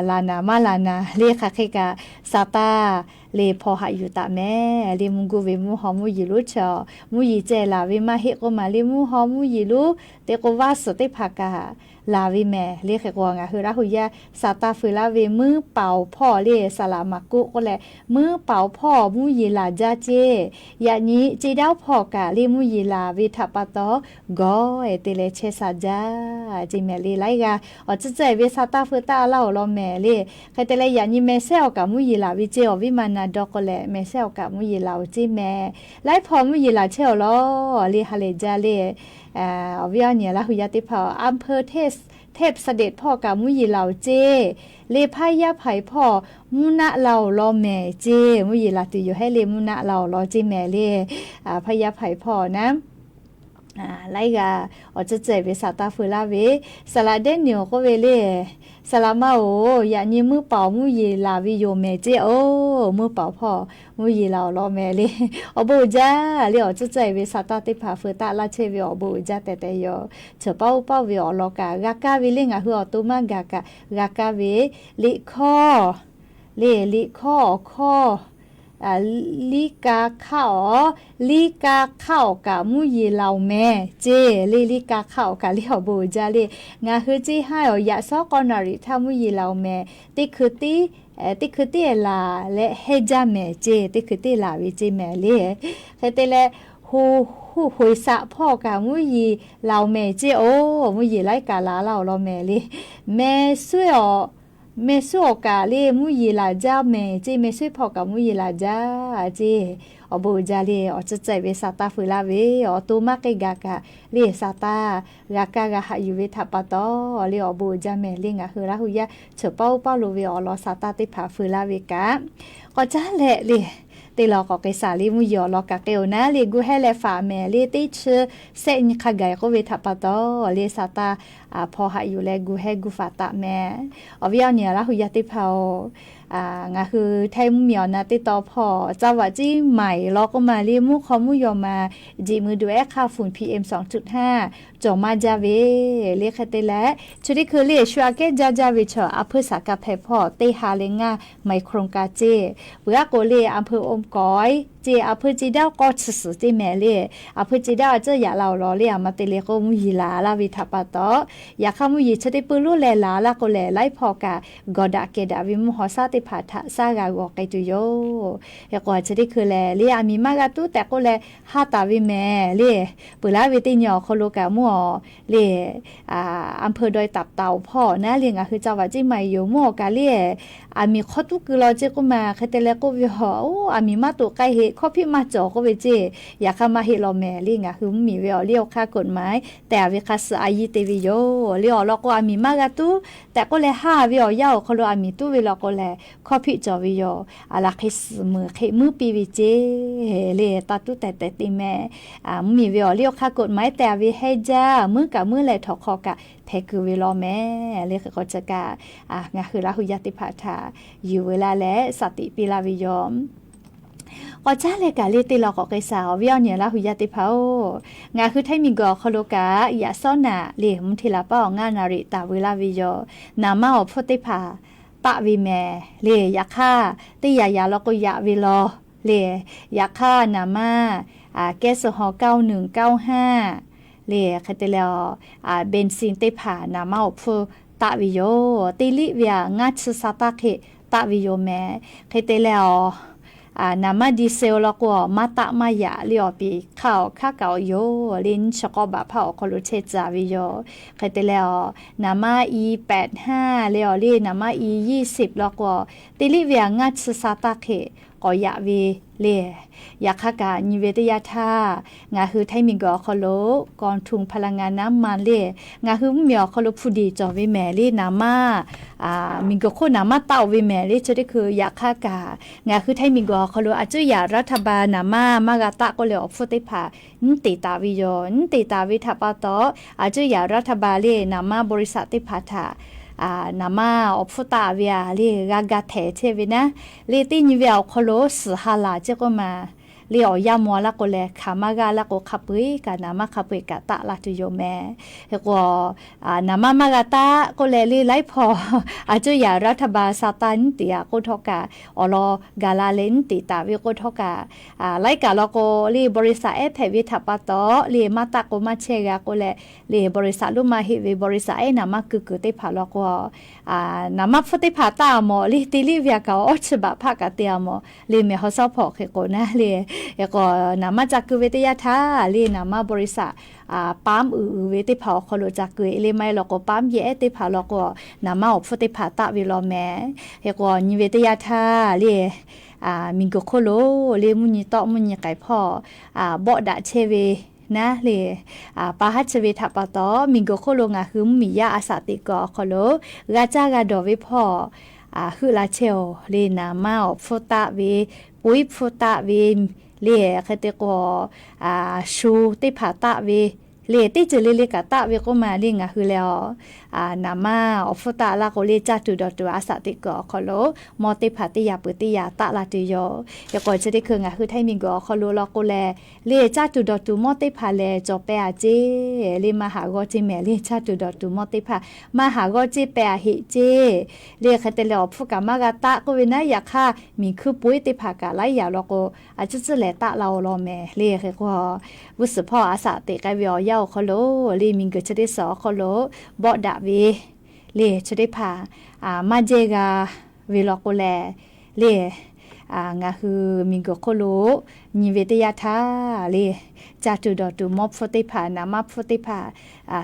laˬ naˍ maˇ laˬ naˍ le hk'aˬ hk'e kaꞈ sa taˇ le hpaw haꞈ yuˬ taˍ mehˍ. Le mvuhˇ guˇ ve mvuhˇ haw mvuhˇ yeˬ lonˉ chi mvuhˇ yeˬ ceh laˬ ve maˇ heˆ k'oˆ ma, le mvuhˇ haw mvuhˇ yeˬ lonˉ te k'o vaˇ suhˍ teˇ hpaˍ kaꞈ laˬ ve mehˍ. Le hk'e k'o, ngaˬ hui Laˇ hu yaˇ sa taˇ feu laˇ ve muiˉ paoˍ hpawˇ le saˍ laˍ maˍ kuˆ k'oˆ leh, muiˉ paoˍ hpawˇ mvuhˇ yeˬ laˬ jaˇ ceˇ. Yaꞈ nyi ceˇ daˇ hpawˇ kaꞈ le mvuhˇ yeˬ laˬ ve htaꞈ pa taw gawˬ e te leh chehˇ sha jaˇ ceˇ mehˍ. Le laiˉ g'aˇ awˬ tcuhˇ tcuhˇ e ve sa taˇ feu taˇ laˇ-oˬ law mehˍ. Le hk'e te leh yaꞈ nyi mehˍ sehˉ awˬ kaꞈ mvuhˇ yeˬ laˬ ve ceˇ. Awˬ viˉ ma na dawˇ k'oˆ leh mehˍ sehˉ awˬ kaꞈ mvuhˇ yeˬ laˬ-oˬ ceˇ mehˍ. Laiˉ hpawˇ mvuhˇ yeˬ laˬ chehˇ-oˬ law. Le ha lehˬ jaˇ le awˬ viˉ awˬ nyi Laˇ hu yaˇ teˇ hpaˍ, อำเภอเทพเสด็จ hpawˇ kaꞈ mvuhˇ yeˬ laˬ-oˬ ceˇ. Le พญาไผ่ hpawˇ mvuhˇ naˆ la-oˬ law mehˍ ceˇ. Mvuhˇ yeˬ laˬ tuˬ yoˬ heˆ le mvuhˇ naˆ la-oˬ law ceˇ mehˍ. Le พญาไผ่ hpawˇ naˉ laiˉ g'aˇ awˬ tcuhˇ tcuhˇ e ve sa taˇ feu laˇ ve, saˍ laˍ Daniel-oˬ k'oˆ ve le, saˍ laˍ ma-oˬ, yaꞈ nyi muiˉ paoˍ mvuhˇ yeˬ laˬ ve yoˬ mehˍ ceˇ-oˬ. Muiˉ paoˍ hpawˇ mvuhˇ yeˬ laˬ-oˬ law mehˍ le. Awˬ bon uiˍ jaˇ le awˬ tcuhˇ tcuhˇ e ve sa taˇ teˇ hpaˍ feu taˆ laˇ chehˇ ve awˬ bon uiˍ jaˇ tehꞈ tehꞈ yoˬ. Chi paoˇ paoˇ ve awˬ lawn kaꞈ g'a kaˇ ve le ngaˬ hui awˬ to maˇ gaˬ kaꞈ g'a kaˇ ve, liꞈ hkawˇ le liꞈ hkawˇ awˬ hkawˇ liˇ ka hk'aˆ awˬ, liˇ ka hk'aˆ awˬ kaꞈ mvuhˇ yeˬ laˬ-oˬ mehˍ ceˇ. Le liˇ ka hk'aˆ awˬ kaꞈ le awˬ bon uiˍ jaˇ le. Ngaˬ hui ceˇ haˉ awˬ yaꞈ shawˉ k'awˇ naˍ riˍ htaˇ mvuhˇ yeˬ laˬ-oˬ mehˍ. Teˇ hkui teˇ, teˇ hkui teˇ laˬ leh hehnˇ jaˇ mehˍ ceˇ. Teˇ hkui teˇ laˬ ve ceˇ mehˍ le. Hk'e te leh, hoꞈ hoꞈ saꞈ hpawˇ kaꞈ mvuhˇ yeˬ laˬ-oˬ mehˍ ceˇ-oˬ. Mvuhˇ yeˬ laiˉ kaꞈ laˬ laˇ-oˬ law mehˍ le. Meh suˉ awˬ, meh suˉ awˬ kaꞈ le mvuhˇ yeˬ laˬ jaˇ mehˍ ceˇ. Meh suˉ hpawˇ kaꞈ mvuhˇ yeˬ laˬ jaˇ ceˇ. Awˬ bon uiˍ jaˇ le awˬ tcuhˇ tcuhˇ e ve sa taˇ feu laˇ ve awˬ to maˇ k'ai gaˬ kaꞈ le sa taˇ g'a kaˇ g'a haꞈ yuˬ ve htaꞈ pa taw le awˬ bon uiˍ jaˇ mehˍ. Le ngaˬ hui Laˇ hu yaˇ chi paoˇ paoˇ lo ve awˬ lawn sa taˇ teˇ hpaˍ feu laˇ ve kaꞈ k'awꞈ caˉ leh le teˇ lawn k'awꞈ k'ai shaˍ le mvuhˇ yeˬ awˬ lawn kaꞈ k'ai-oˬ naˉ le gu hehˇ leh faˍ mehˍ le teˇ chi sehˆ nyi hk'a gaˬ k'oˆ ve htaꞈ pa taw le sa taˇ hpaw haꞈ yuˬ leh gu hehˇ gu faˍ taˍ mehˍ. Awˬ viˉ awˬ nyi Laˇ hu yaˇ teˇ hpaˍ-oˬ, ngaˬ hui htehˇ mvuhˇ miˬ awˬ na teˇ taw hpawˇ จังหวัดเชียงใหม่ law k'oˆ ma le mvuhˇ hk'aw mvuhˇ yaw ma jeꞈ mui duˬ ehˉ hk'aˇ funˍ PM สองจุดห้า cawˬ maˇ jaˇ ve le hk'e te leh chi teˇ hkui le shu aꞈ kehˉ jaˇ jaˇ ve chaw a hpeuˇ saˍ ka hpehꞈ hpawˇ teˇ ha leh ngaˇ ไมโครกรัม ceˇ. Peuˬ aˉ k'o le a hpeuˇ อมก๋อย ceˇ, a hpeuˇ ceˇ daˇ k'awˇ chi suhˍ ceˇ mehˍ le. A hpeuˇ ceˇ daˇ a ciˉ yaꞈ la-oˬ law le a ma te le k'o mvuhˇ yeˬ laˬ laˇ ve htaꞈ pa taw, yaꞈ hk'aˇ mvuhˇ yeˬ chi teˇ peuˬ lonˉ leh laˬ laˇ k'o lehˬ laiˉ hpawˇ kaꞈ gawˬ daꞈ kehˬ daꞈ ve mvuhˇ haw shaˉ teˇ hpaˍ htaꞈ shaˉ g'a g'awˬ k'ai tuˬ yoˬ. Hk'e k'o chi teˇ hkui lehˬ le a miˍ maˇ g'a tuˉ tehꞈ k'oˆ leh haˉ taˍ ve mehˍ le. Peuˬ laˇ ve teˇ nyi awˬ hk'aw lo kaꞈ mvuhˇ awˬ le อำเภอดอยตับเต่า hpawˇ naˉ le ngaˬ hui จังหวัดเชียงใหม่ yoˬ. Mvuhˇ awˬ kaꞈ le a miˍ hk'aw tuˉ keu law ceˇ k'oˆ ma hk'e te leh k'oˆ ve a, a miˍ maˇ toꞈ k'ai heˆ. hkawˇ hpiˆ maˇ cawˬ k'oˆ ve ceˇ. Yaꞈ hk'aˇ maˇ heˆ law mehˍ le, ngaˬ hui mvuhˇmiˬ ve awˬ liˇ awˬ hk'aˇ กฎหมาย tehꞈ ve hk'a suh a yiˇ te ve yoˬ le. Awˬ lawn k'o, aˬ miˍ maˇ g'a tuˉ tehꞈ k'oˆ leh haˇ ve awˬ yanˇ awˬ hk'aw lo aˬ miˍ tuˉ ve law k'o lehˬ, hkawˇ hpiˆ cawˬ ve yoˬ. Aˬ laˬ hk'e suhˍ muiˬ hk'e muiˉ piˇ ve ceˇ le. Taˇ tuˉ tehˬ tehˬ te meh, mvuhˇmiˬ ve awˬ liˇ awˬ hk'aˇ กฎหมาย tehꞈ ve hehnˇ jaˇ muiˉ kaꞈ muiˉ leh htawnˍ hk'aw kaꞈ hpehꞈ kuiˬ ve law mehˍ le. Hk'e k'o chi kaꞈ ngaˬ hui Laˇ hu yaˇ teˇ hpaˍ htaꞈ yuˬ ve laˇ leh shaˍ tiꞈ piˇ laˇ ve yoˬ. K'awꞈ caˉ leh kaꞈ le te law k'awꞈ k'ai shaˍ, awˬ viˉ awˬ nyi Laˇ hu yaˇ teˇ hpaˍ-oˬ, ngaˬ hui htaiˇ miˬguiˬ awˬ hk'aw lo kaꞈ yaꞈ sawˉ naꞈ le mvuhˇ hteˇ laˬ paˉ awˬ ngaˇ naˍ riˍ taˍ ve laˇ ve yoˬ. Naˍ manˇ awˬ hpfuhˇ teˇ hpaˍ taˆ ve mehˍ le. Yaꞈ hk'aˇ teˇ yaꞈ yaꞈ law k'o yaꞈ ve law le. Yaꞈ hk'aˇ naˍ manˇ แก๊สโซฮอล์ เก้าหนึ่ง เก้าห้า le. Hk'e te leh, เบนซิน teˇ hpaˍ naˍ manˇ awˬ hpfuhˇ taˆ ve yoˬ. Teˇ liˆ ve aꞈ ngaˇ chi sha taˇ hk'e taˆ ve yoˬ mehˍ. Hk'e te leh, naˍ manˇ ดีเซล law k'o maˇ taˆ maˇ yaꞈ le awˬ piˍ hk'aˇ awˬ hk'aˉ kaꞈ awˬ yoˬ le. Nyiˇ chi k'awˇ baꞈ hpaˇ awˬ hk'aw lo chehˇ tcuh ve yoˬ. Hk'e te leh, naˍ manˇ อี แปดห้า le awˬ le naˍ manˇ อี ยี่สิบ law k'o, teˇ liˆ ve aꞈ ngaˇ chi sha taˇ hk'e k'awꞈ yaꞈ ve le. Yaꞈ hk'aˇ kaꞈ nyi ve teˇ yanˇ htaˇ, ngaˬ hui htaiˇ miˬguiˬ awˬ hk'aw lo กองทุนพลังงานน้ำมัน le, ngaˬ hui mvuhˇmiˬ awˬ hk'aw lo hpu diˍ cawˬ ve mehˍ le naˍ manˇ, miˬguiˬ hk'oˆ naˍ manˇ taˆ-oˬ ve mehˍ le. Chi teˇ hkui yaꞈ hk'aˇ kaꞈ ngaˬ hui htaiˇ miˬguiˬ awˬ hk'aw lo aˬ cuˇ yaꞈ รัฐบาล naˍ manˇ maˇ g'a taˆ k'oˆ leh awˬ hpfuhˇ teˇ hpaˍ nyiˉ teˍ taˍ ve yoˬ. Nyiˉ teˍ taˍ ve htaꞈ pa taw, aˬ cuˇ yaꞈ รัฐบาล le naˍ manˇ บริษัท teˇ hpaˍ htaꞈ naˍ manˇ awˬ hpfuhˇ taˆ ve aꞈ le g'a ga htehˍ chehˇ ve naˉ le. Teˇ nyi ve awˬ hk'aw lo suhˍ ha laˬ ceˇ k'oˆ ma le awˬ yanˇ maw laˇ k'o leh hk'aˬ maˇ g'aˇ laˇ k'o hk'a peu-eˬ kaꞈ naˍ manˇ hk'a peu-eˬ kaꞈ taˆ la tuˬ yoˬ mehˍ. Hk'e k'o, naˍ manˇ maˇ g'a taˆ k'oˆ leh le laiˉ hpaw aˬ cuˇ yaꞈ รัฐบาล sha taˇ nyiˉ teˍ aꞈ k'oˆ htawˇ kaꞈ awˬ lawn gaˬ la leh nyiˉ teˍ taˍ ve k'oˆ htawˇ kaꞈ, laiˉ kaꞈ law k'o le บริษัท ehˉ hpehꞈ ve htaꞈ pa taw le maˇ taˆ k'o maˇ chehˇ g'a k'oˆ leh le บริษัท lonˉ maˇ heˆ ve บริษัท ehˉ naˍ manˇ keu kuiˬ teˇ hpaˍ law k'o, naˍ manˇ hpfuhˇ teˇ hpaˍ taˆ-a mawˬ le teˇ liˆ ve aꞈ kaꞈ awˇ chi baꞈ hpaˆ kaꞈ te-a mawˬ le mehˍ haw shawˉ hpawꞈ hk'e k'o naˉ le. Hk'e k'o, naˍ manˇ ca keu ve teˇ yanˇ htaˇ le naˍ manˇ บริษัท palm uiˍ uiˍ ve teˇ hpaˍ awˬ hk'aw lo ca keu le maˇ heˆ law k'o palm yehˬ ehˉ teˇ hpaˍ law k'o naˍ manˇ awˬ hpfuhˇ teˇ hpaˍ taˆ ve law mehˍ. Hk'e k'o nyi ve teˇ yanˇ htaˇ le miˬguiˬ hk'oˆ lo le mvuhˇ nyi tawˆ mvuhˇ nyi k'ai hpawˇ bawˆ daꞈ chehˇ ve naˉ le, pa haˉ chi ve htaꞈ pa taw miˬguiˬ hk'oˆ lo ngaˬ hui mvuhˇmiˬ yaˇ a shaꞈ teꞈ kuiˬ awˬ hk'aw lo g'a caˇ g'a dawˬ ve hpawˇ heuˆ la chehˇ-oˬ le. Naˍ manˇ awˬ hpfuhˇ taˆ ve, poiˉ hpfuhˇ taˆ ve le, hk'e te k'o shu teˇ hpaˍ taˆ ve le, teˇ ceuˬ le le kaꞈ taˆ ve k'oˆ ma le ngaˬ hui leh a naˍ manˇ awˬ hpfuhˇ taˆ laˇ k'o le caˇ tuˬ dawˬ tuˬ a shaꞈ teꞈ kuiˬ awˬ hk'aw lo mawˇ teˇ hpaˍ teˇ yaꞈ peuˬ teˇ yaꞈ taˆ la tuˬ yoˬ. Hk'e k'o chi teˇ hkui ngaˬ hui htaiˇ miˬguiˬ awˬ hk'aw lo law k'o leh le caˇ tuˬ dawˬ tuˬ mawˇ teˇ hpaˍ lehˬ cawˬ peh-a ceˇ le maˇ haꞈ g'awˇ ceˇ mehˍ le. Caˇ tuˬ dawˬ tuˬ mawˇ teˇ hpaˍ maˇ haꞈ g'awˇ ceˇ peh-a heꞈ ceˇ le. Hk'e te leh awˬ hpfuhˇ kaꞈ maˇ g'a taˆ k'oˆ ve naˉ. Yaꞈ hk'aˇ miˬ hkuiˇ poiˉ teˇ hpaˍ kaꞈ laiˉ yaꞈ law k'o a cuˇ cuˇ lehˬ taˆ la-o law mehˍ le. Hk'e k'o g'uˇ suhˍ hpawˇ a shaꞈ teꞈ k'ai ve awˬ yanˇ awˬ hk'aw lo le miˬguiˬ chi teˇ suhˍ awˬ hk'aw lo bawˆ daꞈ ve le chi teˇ hpaˍ maˇ jehˇ g'a ve law k'o leh le ngaˬ hui miˬguiˬ hk'oˆ lo nyi ve teˇ yanˇ htaˇ le caˇ tuˬ dawˬ tuˬ mawˇ hpfuhˇ teˇ hpaˍ naˍ manˇ hpfuhˇ teˇ hpaˍ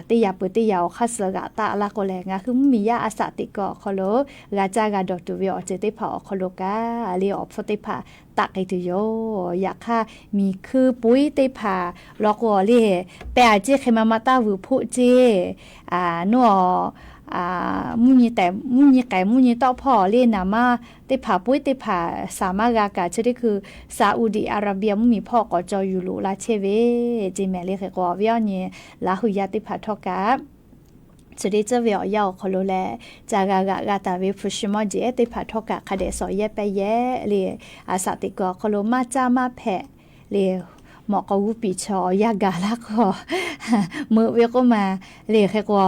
teˇ yaꞈ peuˬ teˇ yaꞈ awˬ hk'aˇ suh g'aꞈ taˆ laˇ k'o leh ngaˬ hui mvuhˇmiˬ yaˇ a shaꞈ teꞈ kuiˬ awˬ hk'aw lo g'a caˇ g'a dawˬ tuˬ ve awˬ ceuˬ teˇ hpaˍ awˬ hk'aw lo kaꞈ le awˬ hpfuhˇ teˇ hpaˍ taˆ k'ai tuˬ yoˬ. Yaꞈ hk'aˇ miˬ hkuiˇ poiˉ teˇ hpaˍ law k'o le peh-a ceˇ hk'e ma ma taˇ vuiˬ hpoˆ ceˇ. Nawˬ mvuhˇ nyi k'ai mvuhˇ nyi tawˆ hpawˇ le naˍ manˇ teˇ hpaˍ poiˉ teˇ hpaˍ shaˍ maˇ g'a kaꞈ chi teˇ hkui Saudi Arabia mvuhˇmiˬ hpawˇ k'awꞈ caw yuˬ loꞈ la chehˇ ve ceˇ mehˍ le. Hk'e k'o awˬ viˉ awˬ nyi Laˇ hu yaˇ teˇ hpaˍ htawˇ kaꞈ chi teˇ ceuˬ ve awˬ yanˇ awˬ hk'aw lo leh ca g'a g'aꞈ g'a taˍ ve hpu shi mawˇ jeˬ ehˉ teˇ hpaˍ htawˇ kaꞈ hk'a dehꞈ shawˍ yehˇ pehˇ yehˇ le a shaꞈ teꞈ kuiˬ awˬ hk'aw lo maˇ caˇ maˇ hpehꞈ le mawꞈ k'aw g'uˇ piˍ chaw awˬ yanˇ gaˬ laˇ k'o meuꞈ ve k'oˆ ma le. Hk'e k'o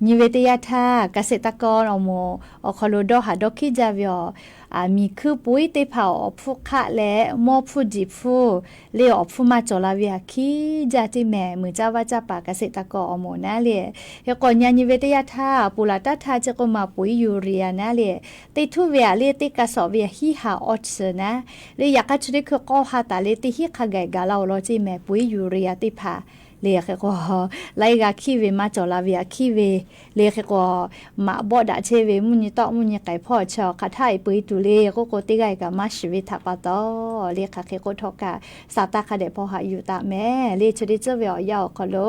nyi ve teˇ yanˇ htaˇ เกษตรกร awˬ moˍ awˬ hk'aw lo dawˇ haˍ dawˇ hkiˉ jaˇ ve awˬ miˬ hkuiˇ poiˉ teˇ hpaˍ awˬ hpfuhˇ hk'aˆ leh mawˇ hpfuhˇ jiˬ hpfuhˇ le awˬ hpfuhˇ maˇ cawˬ la ve aꞈ hkiˉ jaˇ ceˇ mehˍ. Muiˬ caˇ vaˇ caˇ paˍ เกษตรกร awˬ moˍ naˉ le. Hk'e k'o nyi nyi ve teˇ yanˇ htaˇ ponˬ laˬ taˇ htaˇ chi k'oˆ ma poiˉ yuˬ riˍ-a naˉ le. Teˇ htuˇ ve aꞈ le teˇ ka shawˍ ve aꞈ hiˉ ha awˇ chi naˉ le. Yaꞈ hk'aˇ chi teˇ hkui k'awˇ ha taˍ le teˇ hiˉ hk'a gaˬ gaˬ la-o law ceˇ mehˍ poiˉ yuˬ riˍ-a teˇ hpaˍ Le hk'e k'o, laiˉ g'a hkiˇ ve maˇ cawˬ la ve aꞈ hkiˇ ve, le hk'e k'o, maꞈ bawˆ daꞈ chehˇ ve mvuhˇ nyi tawˆ mvuhˇ nyi k'ai hpawˇ chi awˬ hk'aˬ htaˇ e peu e tuˬ le k'oˆ k'o, teˇ g'aˇ e kaꞈ maˇ shiˍ ve htaꞈ pa taw, le hk'aˬ hk'e k'oˆ htawˇ kaꞈ, sa taˇ hk'a dehꞈ hpaw haꞈ yuˬ taˍ mehˍ. Le chi teˇ tcuhˉ ve awˬ yanˇ awˬ hk'aw lo,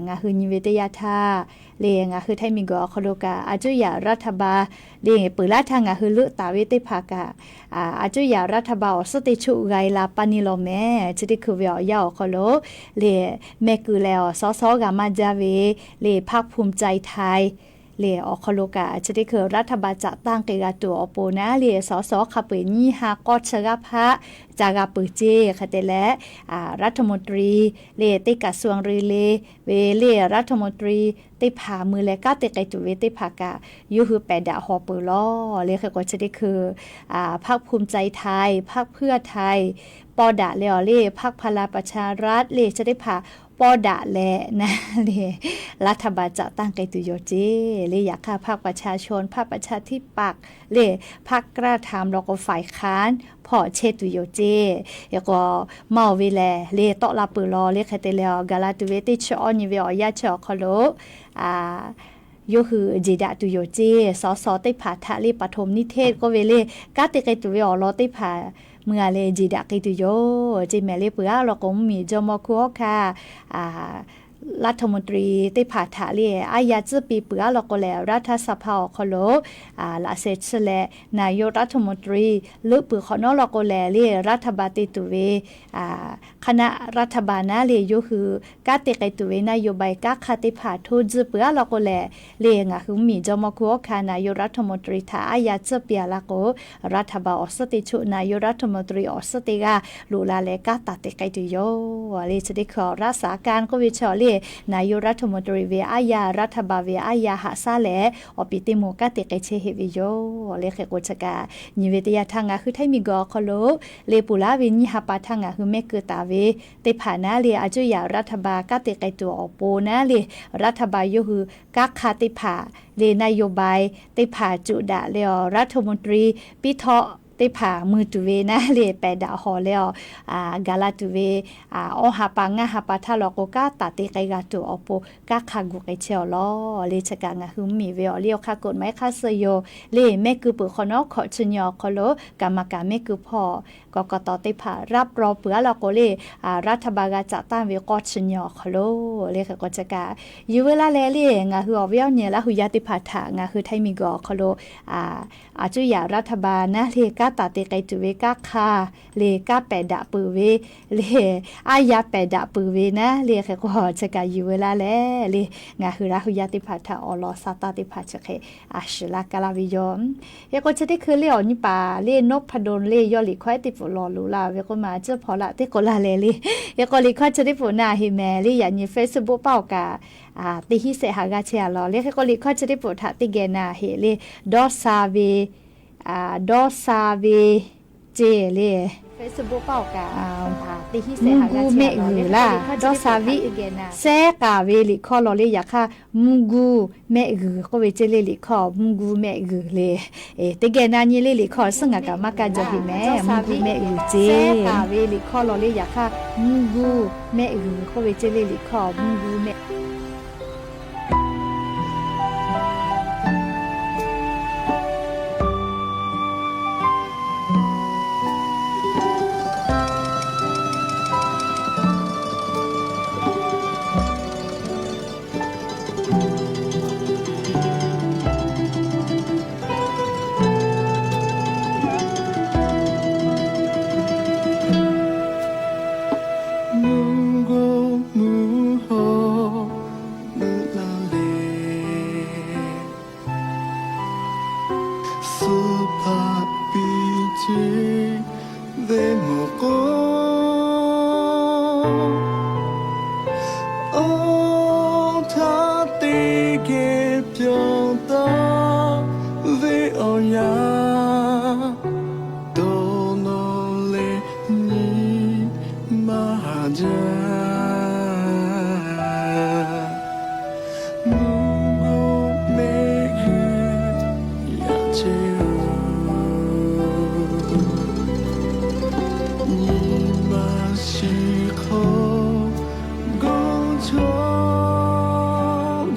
ngaˬ hui nyi ve teˇ yanˇ htaˇ, le ngaˬ hui Htaiˇ miˬguiˬ awˬ hk'aw lo kaꞈ, a cuˇ yaꞈ รัฐบาล le peuˬ laˇ htaˇ ngaˬ hui leuˆ taˍ ve teˇ hpaˍ kaꞈ, a cuˇ yaꞈ รัฐบาล awˬ suhˉ teˇ choˆ g'a e la paˇ neˇ law mehˍ. Chi teˇ hkui ve awˬ yanˇ awˬ hk'aw lo, le mehˆ keu leh awˬ สส g'a maˇ jaˇ ve, le พรรคภูมิใจไทย le awˬ hk'aw lo kaꞈ, chi teˇ hkui รัฐบาล จัดตั้ง k'ai g'a tuˬ awˬ pon naˉ le สส hk'a peu eˬ nyiˇ ha k'awˇ chi g'aˇ hpaˆ ca g'a peuˬ ceˇ. Hk'e te leh, รัฐมนตรี le teˇ กระทรวง rui le ve le รัฐมนตรี teˇ hpaˍ mui leh kanˉ te k'ai tuˬ ve teˇ hpaˍ kaꞈ, yawˇ hui pehˬ daꞈ haw peuˬ lawˬ. Le hk'e k'o chi teˇ hkui, พรรคภูมิใจไทย พรรคเพื่อไทย pawˇ daꞈ leh awˬ le พรรคพลังประชารัฐ le chi teˇ hpaˍ pawˇ daꞈ leh naˉ le รัฐบาล จัดตั้ง k'ai tuˬ yoˬ ceˇ. Le yaꞈ hk'aˇ พรรคประชาชน พรรคประชาธิปัตย์ le พรรคกล้าทำ law k'o ฝ่ายค้าน hpawˇ chehˇ tuˬ yoˬ ceˇ. Hk'e k'o, maˇ oˬ ve lehˬ le tawˆ la peuˬ lawˬ. Le hk'e te leh awˬ gaˬ la tuˬ ve teˇ chi awˇ nyi ve awˬ yanˇ chi awˬ hk'aw lo, yawˇ hui jeˬ daꞈ tuˬ yoˬ ceˇ. สส teˇ hpaˍ htaꞈ le ปฐมนิเทศ k'oˆ ve le kanˉ te k'ai tuˬ ve awˬ lawn teˇ hpaˍ mui a le jeˬ daꞈ k'ai tuˬ yoˬ ceˇ mehˍ. Le peuˬ aˉ law k'o mvuhˇmiˬ jawˇmawˇ hkunˉ hawˉ hkanˇ รัฐมนตรี teˇ hpaˍ htaꞈ le aˉ yaˇ tcuhˇ piˇ peuˬ aˉ law k'o lehˬ, รัฐสภา awˬ hk'aw lo laꞈ sheh tsuhˇ leh นายกรัฐมนตรี leuˆ peuˬ hk'awꞈ nawˉ law k'o lehˬ, le รัฐบาล te tuˬ ve คณะรัฐบาล naˉ le yawˇ hui kanˉ te k'ai tuˬ ve นโยบาย kanˉ hk'aˇ teˇ hpaˍ hto tzuhˇ peuˬ aˉ law k'o lehˬ, le ngaˬ hui mvuhˇmiˬ jawˇmawˇ hkunˉ hawˉ hkanˇ นายกรัฐมนตรี htaꞈ aˉ yaˇ tcuhˇ piˇ a laˇ k'o, รัฐบาล awˬ suhˉ teˇ choˆ นายกรัฐมนตรี awˬ suhˉ teˇ g'aˇ loꞈ la leh kanˉ taˍ te k'ai tuˬ yoˬ. Le chi teˇ hkui รักษาการ k'oˆ ve chi awˬ le นายกรัฐมนตรี ve aˉ yaˇ รัฐบาล ve aˉ yaˇ haꞈ shaˉ leh awˬ piˍ teˇ moˍ kanˉ te k'ai chehˇ heˆ ve yoˬ. Le hk'e k'o chi kaꞈ nyi ve teˇ yanˇ htaˇ ngaˬ hui Htaiˇ miˬguiˬ awˬ hk'aw lo le peuˬ laˇ ve nyiˇ ha pa htaˇ ngaˬ hui mehˆ keu taˍ ve teˇ hpaˍ naˉ le a cuˇ yaꞈ รัฐบาล kanˉ te k'ai tuˬ awˬ pon naˉ le รัฐบาล yawˇ hui kanˉ hk'aˇ teˇ hpaˍ le นโยบาย teˇ hpaˍ cuꞈ daꞈ leh awˬ รัฐมนตรี piˇ htawˆ teˇ hpaˍ mui tuˬ ve naˉ le pehˬ daꞈ hawˬ leh awˬ gaˬ la tuˬ ve awˇ ha pa ngaˇ ha pa htaˇ law k'o kanˉ taˍ te k'ai g'a tuˬ awˬ pon kanˉ hk'a gu k'ai chehˇ awˬ lawn. Le chi kaꞈ ngaˬ hui mvuhˇmiˬ ve awˬ liˇ awˬ hk'aˇ กฎหมาย hk'aˇ suh yoˬ. Le mehˆ keu peuˬ hk'awꞈ nawˉ hkawꞈ chi nyi awˬ hk'aw lo กรรมการ mehˆ keu hpawˇ กกต teˇ hpaˍ รับรอง peuˬ aˉ law k'o le รัฐบาล g'a caꞈ tanˇ ve k'awˇ chi nyi awˬ hk'aw lo, le hk'e k'o chi kaꞈ yuˬ veu laˇ leh le ngaˬ hui awˬ viˉ awˬ nyi Laˇ huˍ yaˇ teˇ hpaˍ htaꞈ ngaˬ hui Htaiˇ miˬguiˬ awˬ hk'aw lo a cuˇ yaꞈ รัฐบาล naˉ le kanˉ taˍ te k'ai tuˬ ve kanˉ hk'aˇ le kanˉ pehˬ daꞈ peuˬ ve le aˉ yaˇ pehˬ daꞈ peuˬ ve naˉ le hk'e k'o chi kaꞈ yuˬ veu laˇ leh le ngaˬ hui Laˇ huˍ yaˇ teˇ hpaˍ htaꞈ awˬ lawn sa tanˇ teˇ hpaˍ chi hk'e a shiˍ laˇ kaˇ laˇ ve yoˬ. Hk'e k'o chi teˇ hkui le awˬ nyi paˍ le นพดล le yawˇ liꞈ hkawˇ ehˉ teˇ pfuhˍ lawˬ loꞈ la ve k'oˆ ma, a ciˉ hpaw laꞈ teˇ k'o la leh le. Hk'e k'o liꞈ hkawˇ chi teˇ pfuhˍ na heˆ mehˍ le yaꞈ nyi Facebook paˆ awˬ kaꞈ teˇ hinˉ sehˆ haꞈ g'aˇ chehˇ a law. Le hk'e k'o liꞈ hkawˇ chi teˇ pfuhˍ htaꞈ teˇ geh na heˆ le, dawˇ sha ve, dawˇ sha ve ceˇ le. Facebook paˆ awˬ kaꞈ teˇ hinˉ sehˆ haꞈ g'aˇ chehˇ a law. Mvuhˇ guˇ mehˆ g'uiˬ laˇ, dawˇ sha viˆ, sehˉ k'aˍ ve liꞈ hkawˇ law le. Yaꞈ hk'aˇ mvuhˇ guˇ mehˆ g'uiˬ k'oˆ ve ceˇ le liꞈ hkawˇ, mvuhˇ guˇ mehˆ g'uiˬ le. Teˇ geh na nyi le liꞈ hkawˇ suhˉ ngaˬ kaꞈ maˇ kaˇ jaw heˆ mehˍ, mvuhˇ guˇ mehˆ g'uiˬ ceˇ. Sehˉ k'aˍ ve liꞈ hkawˇ law le. Yaꞈ hk'aˇ mvuhˇ guˇ mehˆ g'uiˬ k'oˆ ve ceˇ le liꞈ hkawˇ, mvuhˇ guˇ mehˆ Mvuhˇ g'awˇ mvuhˇ hawˉ mvuhˇ la le, suh hpaˆ piˇ ceˇ ve mawˬ k'o, awˬ htaˇ teˇ geh pyawˬ taˍ ve awˬ yanˇ, dawˇ nawˇ leh nyi maˇ jaˇ. Mvuhˇ g'awˇ mehˆ g'uiˬ yaꞈ chehˇ oˬ, nyi ma shiˍ hk'aw g'awˇ Chaw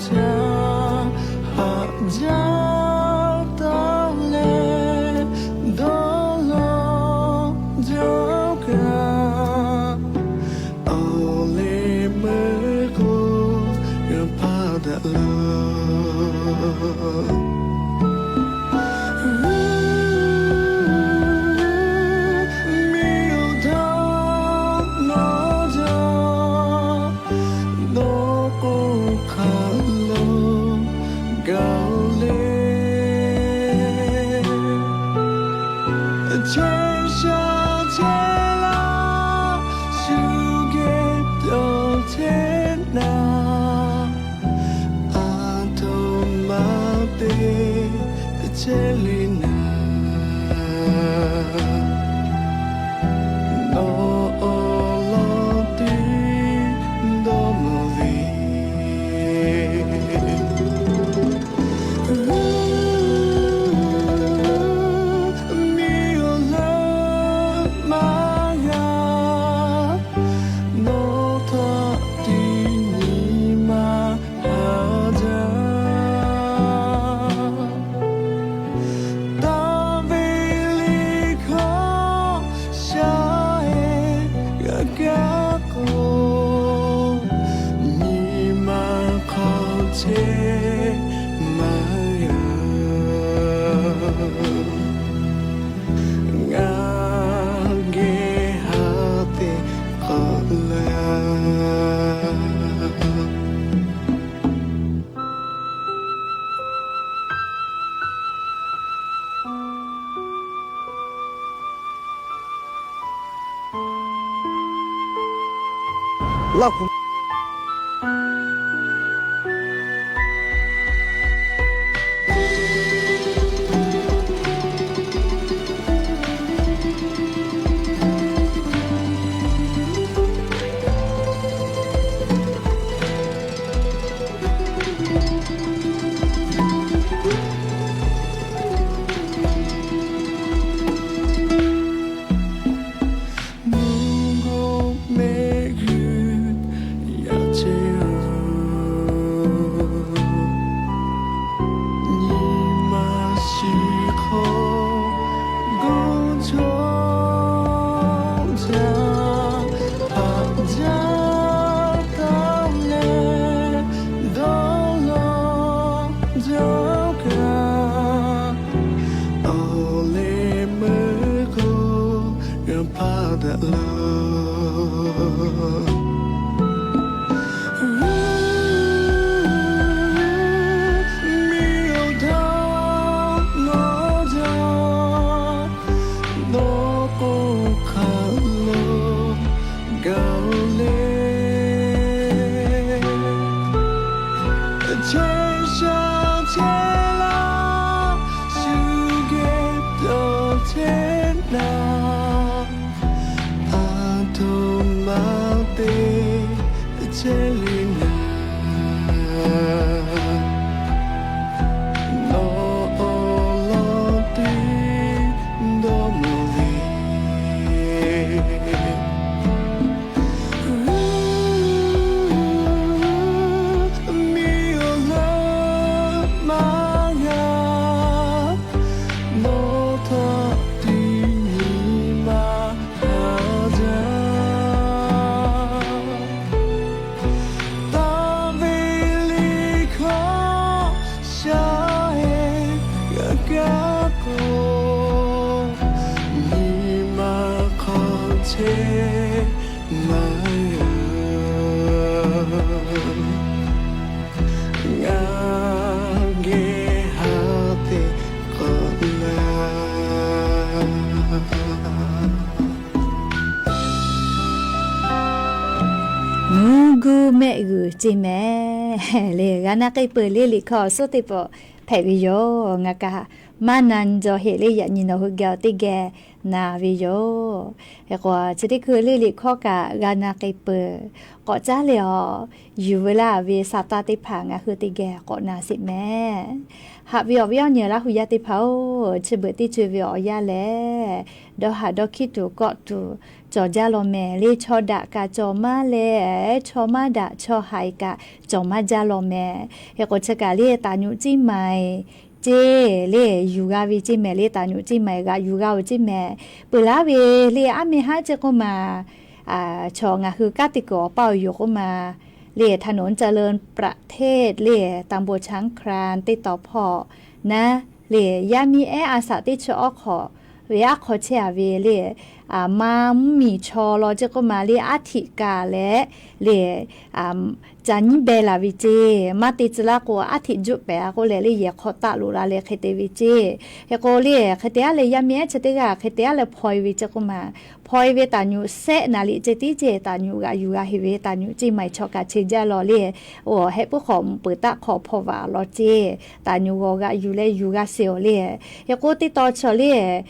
htaꞈ haꞈ jaˇ taˍ leh, dawˇ law jaˇ kaꞈ, awˬ leh meuˇ k'o, g'a hpaˇ daꞈ la. Miˬ awˬ htaˇ nawˬ jaˇ, nawˬ k'oˆ hk'aˬ lo gaˬ le. Chehˇ sha chehˇ laˇ, shu geh dawˬ chehˇ naˍ, aˬ htoꞈ ma te chehˇ le naˍ, nawˬ awˬ lawn teˇ dawˇ mawˬ ve. Miˬ awˬ leuˉ maˇ g'a, nawˬ htaꞈ teˇ nyi ma ha jaˇ. Taˇ ve liꞈ hkawˇ shaˉ ehˉ g'a kaˇ k'o, nyi ma hk'aw chehˇ maˇ g'a. Ngaˬ geh ha te k'awꞈ la. Laˇ kuˬ. Mvuhˇ g'uˇ mehˆ g'uˇ yaꞈ chehˇ-oˬ, nyi ma shiˍ hk'aw g'awˇ chaw jaˇ, haꞈ jaˇ taˍ leh, dawˇ law jaˇ kaꞈ, awˬ leh meuˇ k'o, g'a hpaˇ daꞈ la. Miˬ awˬ htaˇ nawˬ jaˇ, nawˬ k'oˆ hk'aˬ lo gaˬ le. Chehˇ sha chehˇ laˇ, shu geh dawˬ chehˇ naˍ, aˬ htoꞈ ma te chehˇ le naˍ, nawˬ awˬ lawn teˇ dawˇ mawˬ ve. Miˬ awˬ leuˉ maˇ g'a, nawˬ htaꞈ teˇ nyi ma ha jaˇ. Taˇ ve liꞈ hkawˇ shaˉ ehˉ g'a kaˇ k'o, nyi ma hk'aw chehˇ maˇ g'a. Ngaˬ geh ha te k'awꞈ la. Mvuhˇ g'uˇ mehˆ g'uˇ ce mehˍ le, g'a naˆ k'ehˆ peuˬ le liꞈ hkawˇ suhˉ teˇ pawˆ hpehꞈ ve yoˬ. Ngaˬ kaꞈ maˇ na nyi jaw heˆ le, yaꞈ nyi nawˬ hui geh awˬ teˇ geh na ve yoˬ. Hk'e k'o, chi teˇ hkui le liꞈ hkawˇ kaꞈ g'a na k'ai peuˬ. K'awꞈ caˉ leh awˬ, yuˬ veu laˇ ve sa taˇ teˇ hpaˍ ngaˬ hui teˇ geh k'awꞈ na sheˍ mehˍ. Haꞈ ve awˬ viˉ awˬ nyi Laˇ hu yaˇ teˇ hpaˍ-oˬ, chi beuꞈ teˇ co-e ve awˬ yanˇ lehˬ, dawˇ haˍ dawˇ hkiˉ tuˬ kawˆ tuˬ cawˬ jaˇ law mehˍ le. Chaw daꞈ kaꞈ cawˬ maˇ leh, chaw maˇ daꞈ chaw haiˬ kaꞈ cawˬ maˇ jaˇ law mehˍ. Hk'e k'o, chi kaꞈ le taˍ nyuꞈ ciˇ maiˍ ceˇ le yuˬ g'a ve ceˇ mehˍ le. Taˍ nyuꞈ ciˇ maiˍ g'aꞈ yuˬ g'a-oˬ ceˇ mehˍ. Peuˬ laˇ ve le aˉ meh haˉ ceˇ k'oˆ ma, chaw ngaˬ hui kanˉ te kuiˬ awˬ paˇ awˬ yoˬ k'oˆ ma, le taˍ nyuꞈ เจริญประเทศ le ตำบลช้างคลาน teˇ taw hpawˇ naˉ le, yaˇ miˇ ehˉ a shaꞈ teˇ chi awˉ hk'awꞈ ve aˉ hk'aw chehˇ-a ve le, maˇ mvuhˇ miˬ chaw law ceˇ k'oˆ ma le aˉ htiꞈ kaꞈ leh le, ca nyiˉ beh la ve ceˇ. Maˇ te tcuh laˇ k'o, aˉ htiꞈ juˆ pehˍ-a k'oˆ leh le, yehˬ hk'aw taˆ loꞈ la leh hk'e te ve ceˇ. Hk'e k'o le, hk'e te-a leh yaˇ miˇ ehˉ chi teˇ g'aˇ hk'e te-a leh hpaw-e ve ceˇ k'oˆ ma, hpaw-e ve taˍ nyuꞈ sehˆ naˍ riˍ ceh tiˉ ceˇ, taˍ nyuꞈ g'aꞈ yuˬ g'a heˆ ve, taˍ nyuꞈ ciˇ maiˍ chaw kaꞈ che jaˇ law le. Oˬ, heh puiˉ hk'awꞈ mvuhꞈ peuˬ taˆ hk'aw hpaw vaꞈ law ceˇ, taˍ nyuꞈ g'awˬ g'aꞈ yuˬ leh yuˬ g'a sheˍ-oˬ le. Hk'e k'o, teˇ taw chaw le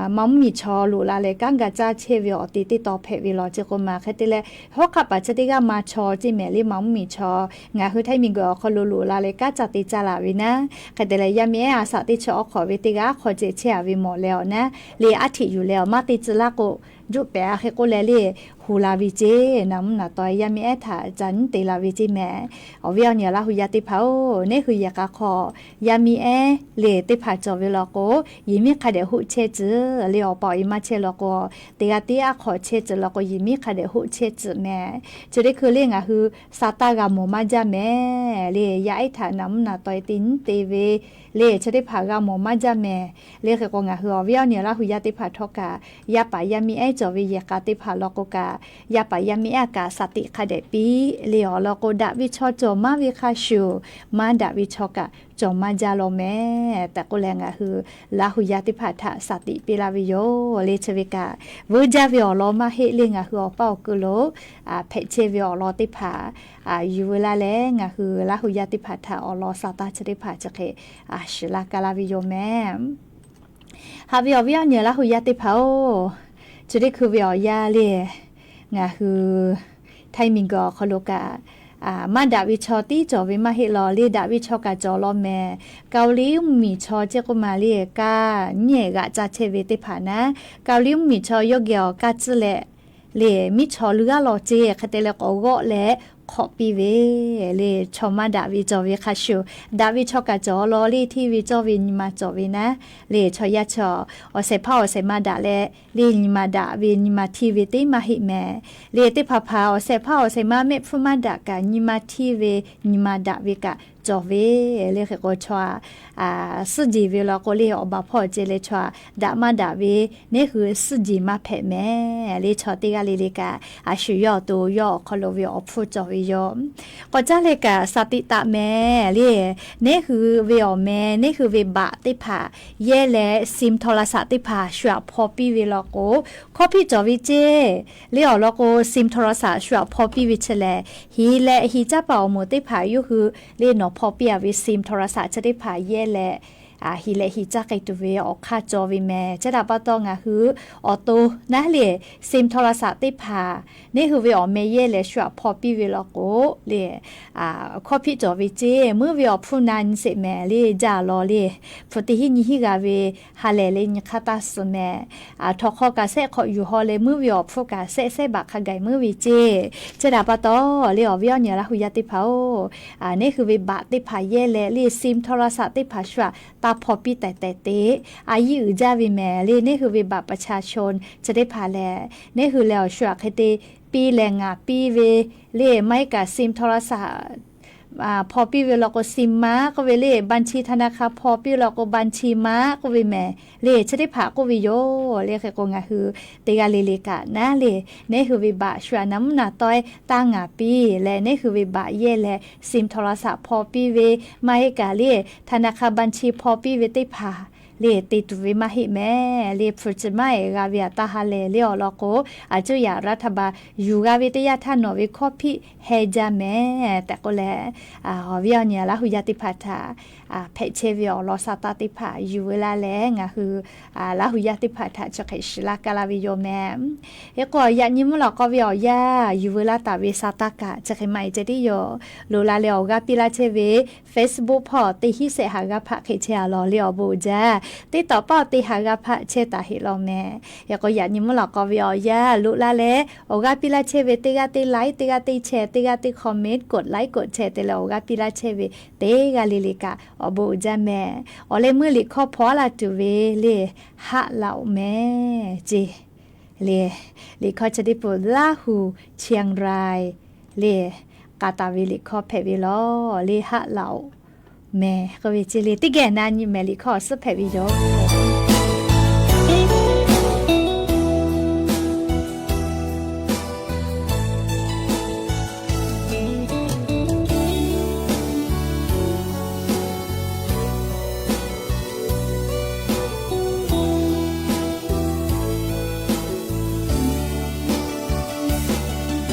maˇ mvuhˇ miˬ chaw loꞈ la leh kanˉ ga caˇ chehˇ ve awˬ te teˇ taw hpehꞈ ve law ceˇ k'oˆ ma. Hk'e te leh, hawˉ hk'aˆ paˍ chi teˇ g'aˇ ma chaw ceˇ mehˍ le, maˇ mvuhˇ miˬ chaw ngaˬ hui htaiˇ miˬ guiˬ awˬ hk'aw lo loꞈ la leh kanˉ ca te caˇ la ve naˉ. Hk'e te leh, yaˇ miˇ ehˉ a shaꞈ teˇ chi awˉ hk'awꞈ ve teˇ g'aˇ aˉ hk'aw ceh chehˇ-a ve mawˬ leh awˬ naˉ le, aˉ htiꞈ yuˬ leh awˬ maˇ te tcuh laˇ k'o, juˆ pehˍ-a hk'e k'oˆ leh le, hu la ve ceˇ. Naˍ mvuhˇ naˍ taw yaˇ miˇ ehˉ htaꞈ ca nyiˉ te la ve ceˇ mehˍ. Awˬ viˉ awˬ nyi Laˇ hu yaˇ teˇ hpaˍ-oˬ, neˉ hui yehˬ k'a hk'aw yaˇ miˇ ehˉ le teˇ hpaˍ cawˬ ve law k'o, yehˬ miˉ hk'a dehꞈ hoˆ chehˇ tcuh le. Awˬ pa awˬ e maˇ chehˇ law k'o, teˇ g'aˇ tiˉ aˉ hk'aw chehˇ tcuh law k'o, yehˬ miˉ hk'a dehꞈ hoˆ chehˇ tcuh mehˍ. Chi teˇ hkui le ngaˬ hui sa taˇ g'a mawˬ maˇ jaˇ mehˍ le. Yaˇ ehˉ htaꞈ naˍ mvuhˇ naˍ taw e te nyiˉ te ve le, chi teˇ hpaˍ g'a mawˬ maˇ jaˇ mehˍ le. Hk'e k'o, ngaˬ hui awˬ viˉ awˬ nyi Laˇ hu yaˇ teˇ hpaˍ htawˇ kaꞈ, yaˇ paˍ yaˇ miˇ ehˉ cawˬ ve yehˬ k'a teˇ hpaˍ law k'o kaꞈ, yaˇ paˍ yaˇ miˇ ehˉ kaꞈ shaˍ tiꞈ hk'a dehꞈ piˇ le. Awˬ lawn k'o, daꞈ ve chaw cawˬ maˇ ve hk'a shuˍ, maˇ daꞈ ve chaw kaꞈ cawˬ maˇ jaˇ law mehˍ tehꞈ k'oˆ leh, ngaˬ hui Laˇ hu yaˇ teˇ hpaˍ htaꞈ shaˍ tiꞈ piˇ laˇ ve yoˬ le. Chi ve kaꞈ, vuiˇ jaˇ ve awˬ lawn maˇ heˆ le. Ngaˬ hui awˬ paˇ awˬ ku lo hpehꞈ chehˇ ve awˬ lawn teˇ hpaˍ yuˬ veu laˇ leh, ngaˬ hui Laˇ hu yaˇ teˇ hpaˍ htaꞈ awˬ lawn sa taˇ chi teˇ hpaˍ chi hk'e shiˍ laˇ ka laˇ ve yoˬ mehˍ. Haꞈ ve awˬ viˉ awˬ nyi Laˇ hu yaˇ teˇ hpaˍ-oˬ, chi teˇ hkui ve awˬ yanˇ le, ngaˬ hui htaiˇ miˬ guiˬ awˬ hk'aw lo kaꞈ, maˇ daꞈ ve chaw tiˉ cawˬ ve maˇ heˆ law le. Daꞈ ve chaw kaꞈ cawˬ law mehˍ. Kaoˍliˇ mvuhˇ miˬ chaw ceˇ k'oˆ ma le, kaˇ nyiˉ g'aꞈ caˇ chehˇ ve teˇ hpaˍ naˉ, Kaoˍliˇ mvuhˇ miˬ chaw yawˇ geh awˬ kaˇ tcuhˇ leh le, miˉ chaw leuˉ g'aˇ law ceˇ hk'e te leh k'awꞈ g'awˆ leh hk'awꞈ piˇ ve le. Chaw maˇ daꞈ ve cawˬ ve hk'a shuˍ, daꞈ ve chaw kaꞈ cawˬ law le. Hteˇ ve cawˇ ve nyi ma cawˬ ve naˉ le. Chaw yaˇ chaw awˬ shehˍ hpaˇ awˬ shehˍ ma daꞈ leh le, nyi ma daꞈ ve nyi ma hteˇ ve teˇ maˇ heˆ mehˍ le. Teˇ hpaˍ hpaˍ awˬ shehˍ hpaˇ awˬ shehˍ ma mehˆ hpfuhˇ maˇ daꞈ kaꞈ, nyi ma hteˇ ve nyi ma daꞈ ve kaꞈ cawˬ ve le. Hk'e k'o, chaw suhˉ jeˬ ve law k'o le, awˬ baˬ hpawˇ ceh leh chaw daꞈ maˇ daꞈ ve neˉ hui suhˉ jeˬ maˇ hpehꞈ mehˍ le. Chaw teˇ g'aˇ le le kaꞈ, a shu yawˇ awˬ to yawˇ awˬ hk'aw lo ve awˬ hpfuhˇ cawˬ ve yoˬ. K'awꞈ caˉ leh kaꞈ shaˍ tiꞈ taˍ mehˍ le. Neˉ hui ve awˬ meh, neˉ hui ve baꞈ teˇ hpaˍ yehˇ leh ซิมโทรศัพท์ teˇ hpaˍ shu aꞈ hpaw piˇ ve law k'o, hkawˇ hpiˆ cawˬ ve ceˇ le. Awˬ lawn k'o, ซิมโทรศัพท์ shu aꞈ hpaw piˇ ve chi lehˬ, hiˍ leh hiˍ caˇ paˍ awˬ moˍ teˇ hpaˍ yawˇ hui le nawˬ hpaw piˇ-a ve ซิมโทรศัพท์ chi teˇ hpaˍ yehˇ leh, hiˍ leh hiˍ caˇ k'ai tuˬ ve awˬ hk'aˇ cawˬ ve mehˍ. Chi htaꞈ pa taw ngaˬ hui awˬ to naˉ le ซิมโทรศัพท์ teˇ hpaˍ neˉ hui ve awˬ meh yehˇ leh shu aꞈ hpaw piˇ ve law k'o le, hkawˇ hpiˆ cawˬ ve ceˇ. Meuˇ ve awˬ hpfuhˇ na nyi sheˍ mehˍ le. Jaˇ law le, hpu teˇ hinˉ nyi hinˉ g'a ve ha lehˬ le nyi hk'aˇ taˇ suh mehˍ. Htawnˍ hk'aw kaꞈ sehˆ hk'awꞈ yuˬ haw leh meuˇ ve awˬ hpfuhˇ kaꞈ sehˆ sehˆ baꞈ hk'a gaˬ meuˇ ve ceˇ. Chi htaꞈ pa taw le, awˬ viˉ awˬ nyi Laˇ hu yaˇ teˇ hpaˍ-oˬ, neˉ hui ve baꞈ teˇ hpaˍ yehˇ leh le ซิมโทรศัพท์ teˇ hpaˍ shu aꞈ taˇ hpaw piˇ tehˬ tehˬ te, a yiˇ uiˍ jaˇ ve mehˍ le. Neˉ hui ve baꞈ ประชาชน chi teˇ hpaˍ lehˬ, neˉ hui leh awˬ shu aꞈ hk'e te piˇ leh ngaˍ piˇ ve le, maˇ heˆ kaꞈ ซิมโทรศัพท์ hpaw piˇ ve law k'o ซิม maˇ k'oˆ ve le, บัญชีธนาคาร hpaw piˇ law k'o บัญชี maˇ k'oˆ ve mehˍ le. Chi teˇ hpaˍ k'oˆ ve yoˬ le. Hk'e k'o ngaˬ hui teˇ g'aˇ le le kaꞈ naˉ le, neˉ hui ve baꞈ shu aꞈ naˍ mvuhˇ naˍ taweh taˇ ngaˍ piˇ leh, neˉ hui ve baꞈ yehˇ leh ซิมโทรศัพท์ hpaw piˇ ve, maˇ heˆ kaꞈ le ธนาคาร บัญชี hpaw piˇ ve teˇ hpaˍ le te tuˬ ve maˇ heˆ mehˍ. Le hpu chi maˇ eˍ g'a ve aꞈ taˇ ha lehˬ le awˬ lawn k'o, aˬ cuˇ yaꞈ รัฐบาล yuˬ g'a ve teˇ yanˇ htaˇ nawˬ ve ข้อผิด heh jaˇ mehˍ tehꞈ k'oˆ leh, awˬ viˉ awˬ nyi Laˇ hu yaˇ teˇ hpaˍ htaꞈ hpehꞈ chehˇ ve awˬ lawn sa taˇ teˇ hpaˍ yuˬ ve laˇ leh ngaˬ hui Laˇ hu yaˇ teˇ hpaˍ htaꞈ chi hk'e shiˍ laˇ kaˇ laˇ ve yoˬ mehˍ. Hk'e k'o yaꞈ nyi mvuhˇ lawꞈ k'aw ve awˬ yanˇ yuˬ ve laˇ taˍ ve sa taˇ kaꞈ chi hk'e maˇ heˆ ceh tiˉ yoˬ. Loꞈ la leh awˬ g'aˇ piˇ laˇ chehˇ ve Facebook hpawˇ teˇ hinˉ sehꞈ haˍ g'aˇ hpaˆ hk'e chehˇ a lawˬ le awˬ bon uiˍ jaˇ. TikTok paˆ awˬ teˇ haˍ g'aˇ hpaˆ chehˇ taˍ heˆ law mehˍ. Hk'e k'o yaꞈ nyi mvuhˇ lawꞈ k'aw ve awˬ yanˇ loꞈ la leh awˬ g'aˇ piˇ laˇ chehˇ ve teˇ g'aˇ teˇ like, teˇ g'aˇ teˇ share, teˇ g'aˇ teˇ comment, กดไลค์ กดแชร์ te leh awˬ g'aˇ piˇ laˇ chehˇ ve teˇ g'aˇ le le kaꞈ awˬ bon uiˍ jaˇ mehˍ. Awˬ leh meuˇ liꞈ hkawˇ hpawˇ a laˇ tuˬ ve le, haˆ laꞈ-oꞈ mehˍ ce. Le, liꞈ hkawˇ chi teˇ peuˬ Laˇ hu เชียงราย le k'a taˍ ve liꞈ hkawˇ hpehꞈ ve lawˬ le, haˆ laꞈ-oꞈ mehˍ k'oˆ ve ce le. Teˇ geh na nyi mehˍ liꞈ hkawˇ awˬ suhˉ hpehꞈ ve yoˬ.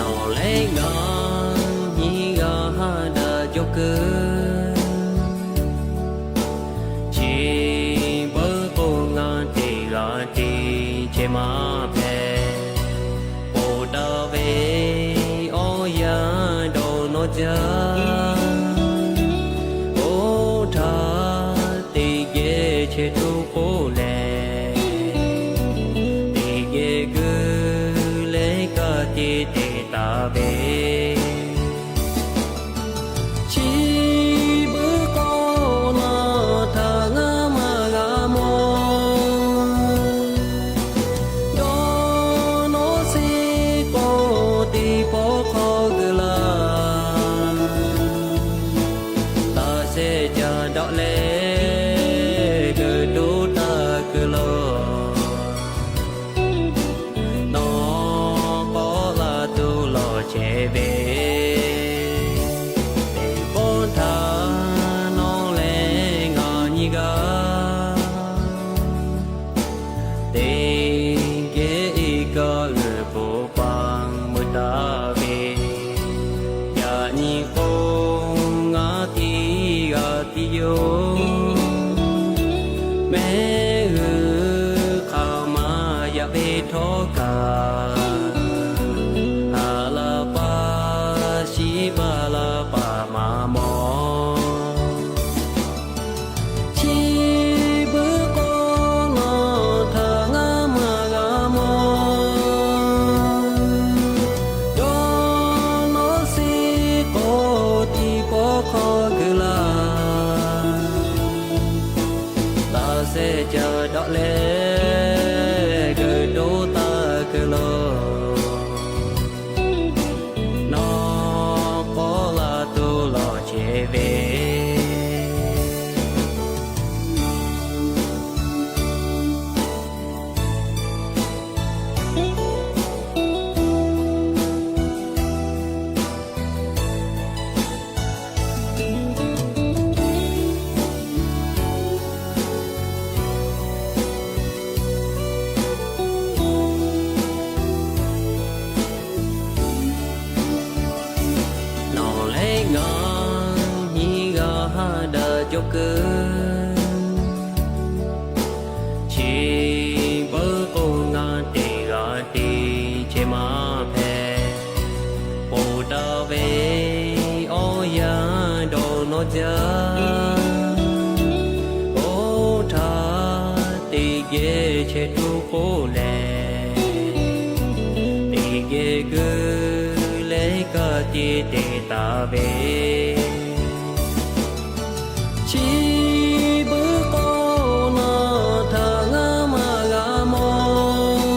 Nawˬ leh ngaˬ nyiˇ g'aˇ haˉ daꞈ jaw keu, chi beuꞈ k'o ngaˬ teˇ g'aˇ teˇ ceh maˇ hpehꞈ. Ponˬ taˍ ve awˬ yanˇ dawˇ nawˇ jaˇ, oˇ htaˇ teˇ geh chehˇ tuˬ k'oˆ leh, teˇ geh geuˬ leh kaꞈ te te taˍ ve. Chi beuꞈ k'o nawˬ htaꞈ ngaˬ maˇ g'a mawˬ. Dawˇ nawˇ sheˍ k'o teˇ pawˆ hk'aw geuˬ laˇ, taˇ shehˍ ca dawˆ leh geuꞈ doˇ taˇ keu law. Nawˬ k'awꞈ laˇ tuˬ lawˬ chehˇ ve, teˇ pawˆ htaꞈ nawˬ leh ngaˬ nyiˇ g'aˇ teˇ geh iˉ kaˆ g'uiˬ poˬ paˍ meuˇ taˍ ve, yaꞈ nyi k'o ngaˬ teˇ g'aˇ tiˉ yoˬ. Mehˆ g'uiˬ hk'aˬ ma yaꞈ ve htawˇ kaꞈ, ha la paˍ shiˍ baˬ la paˍ maˇ mawˬ. Chi beuꞈ k'o nawˬ htaꞈ ngaˬ maˇ g'a mawˬ. Dawˇ nawˇ sheˍ k'o teˇ pawˆ hk'aw geuˬ laˇ, taˇ shehˍ ca dawˆ leh geuꞈ doˇ taˇ keu laˇ. Nawˬ k'awꞈ laˇ tuˬ lawˬ chehˇ ve, nawˬ leh ngaˬ nyiˇ g'aˇ haˉ daꞈ jaw keu, chi beuꞈ k'o ngaˬ teˇ g'aˇ teˇ ceh maˇ hpehꞈ. Ponˬ taˍ ve awˬ yanˇ dawˇ nawˇ jaˇ, oˇ htaˇ teˇ geh chehˇ tuˬ k'oˆ leh, teˇ geh geuˬ leh kaꞈ te te taˍ ve. Chi beuꞈ k'o nawˬ htaꞈ ngaˬ maˇ g'a mawˬ.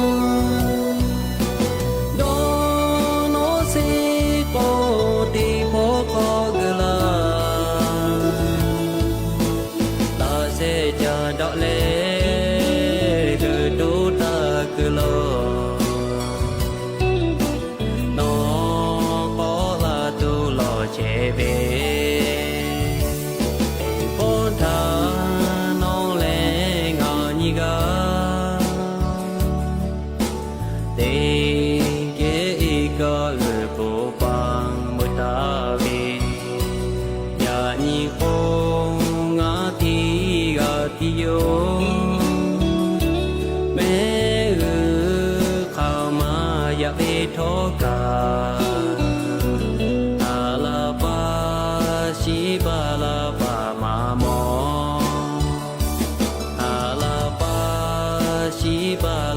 Dawˇ nawˇ sheˍ k'o teˇ pawˆ hk'aw geuˬ laˇ, taˇ shehˍ ca dawˆ leh geuꞈ doˇ taˇ keu laˇ. Nawˬ k'awꞈ laˇ tuˬ lawˬ chehˇ ve, teˇ pawˆ htaꞈ nawˬ leh Nyi k'o, ngaˬ teˇ g'aˇ tiˉ yoˬ. Mehˆ g'uiˬ hk'aˬ ma yaꞈ ve htawˇ kaꞈ, a la pa shiˉ pa la pa maˇ mawˬ. A la pa shiˉ pa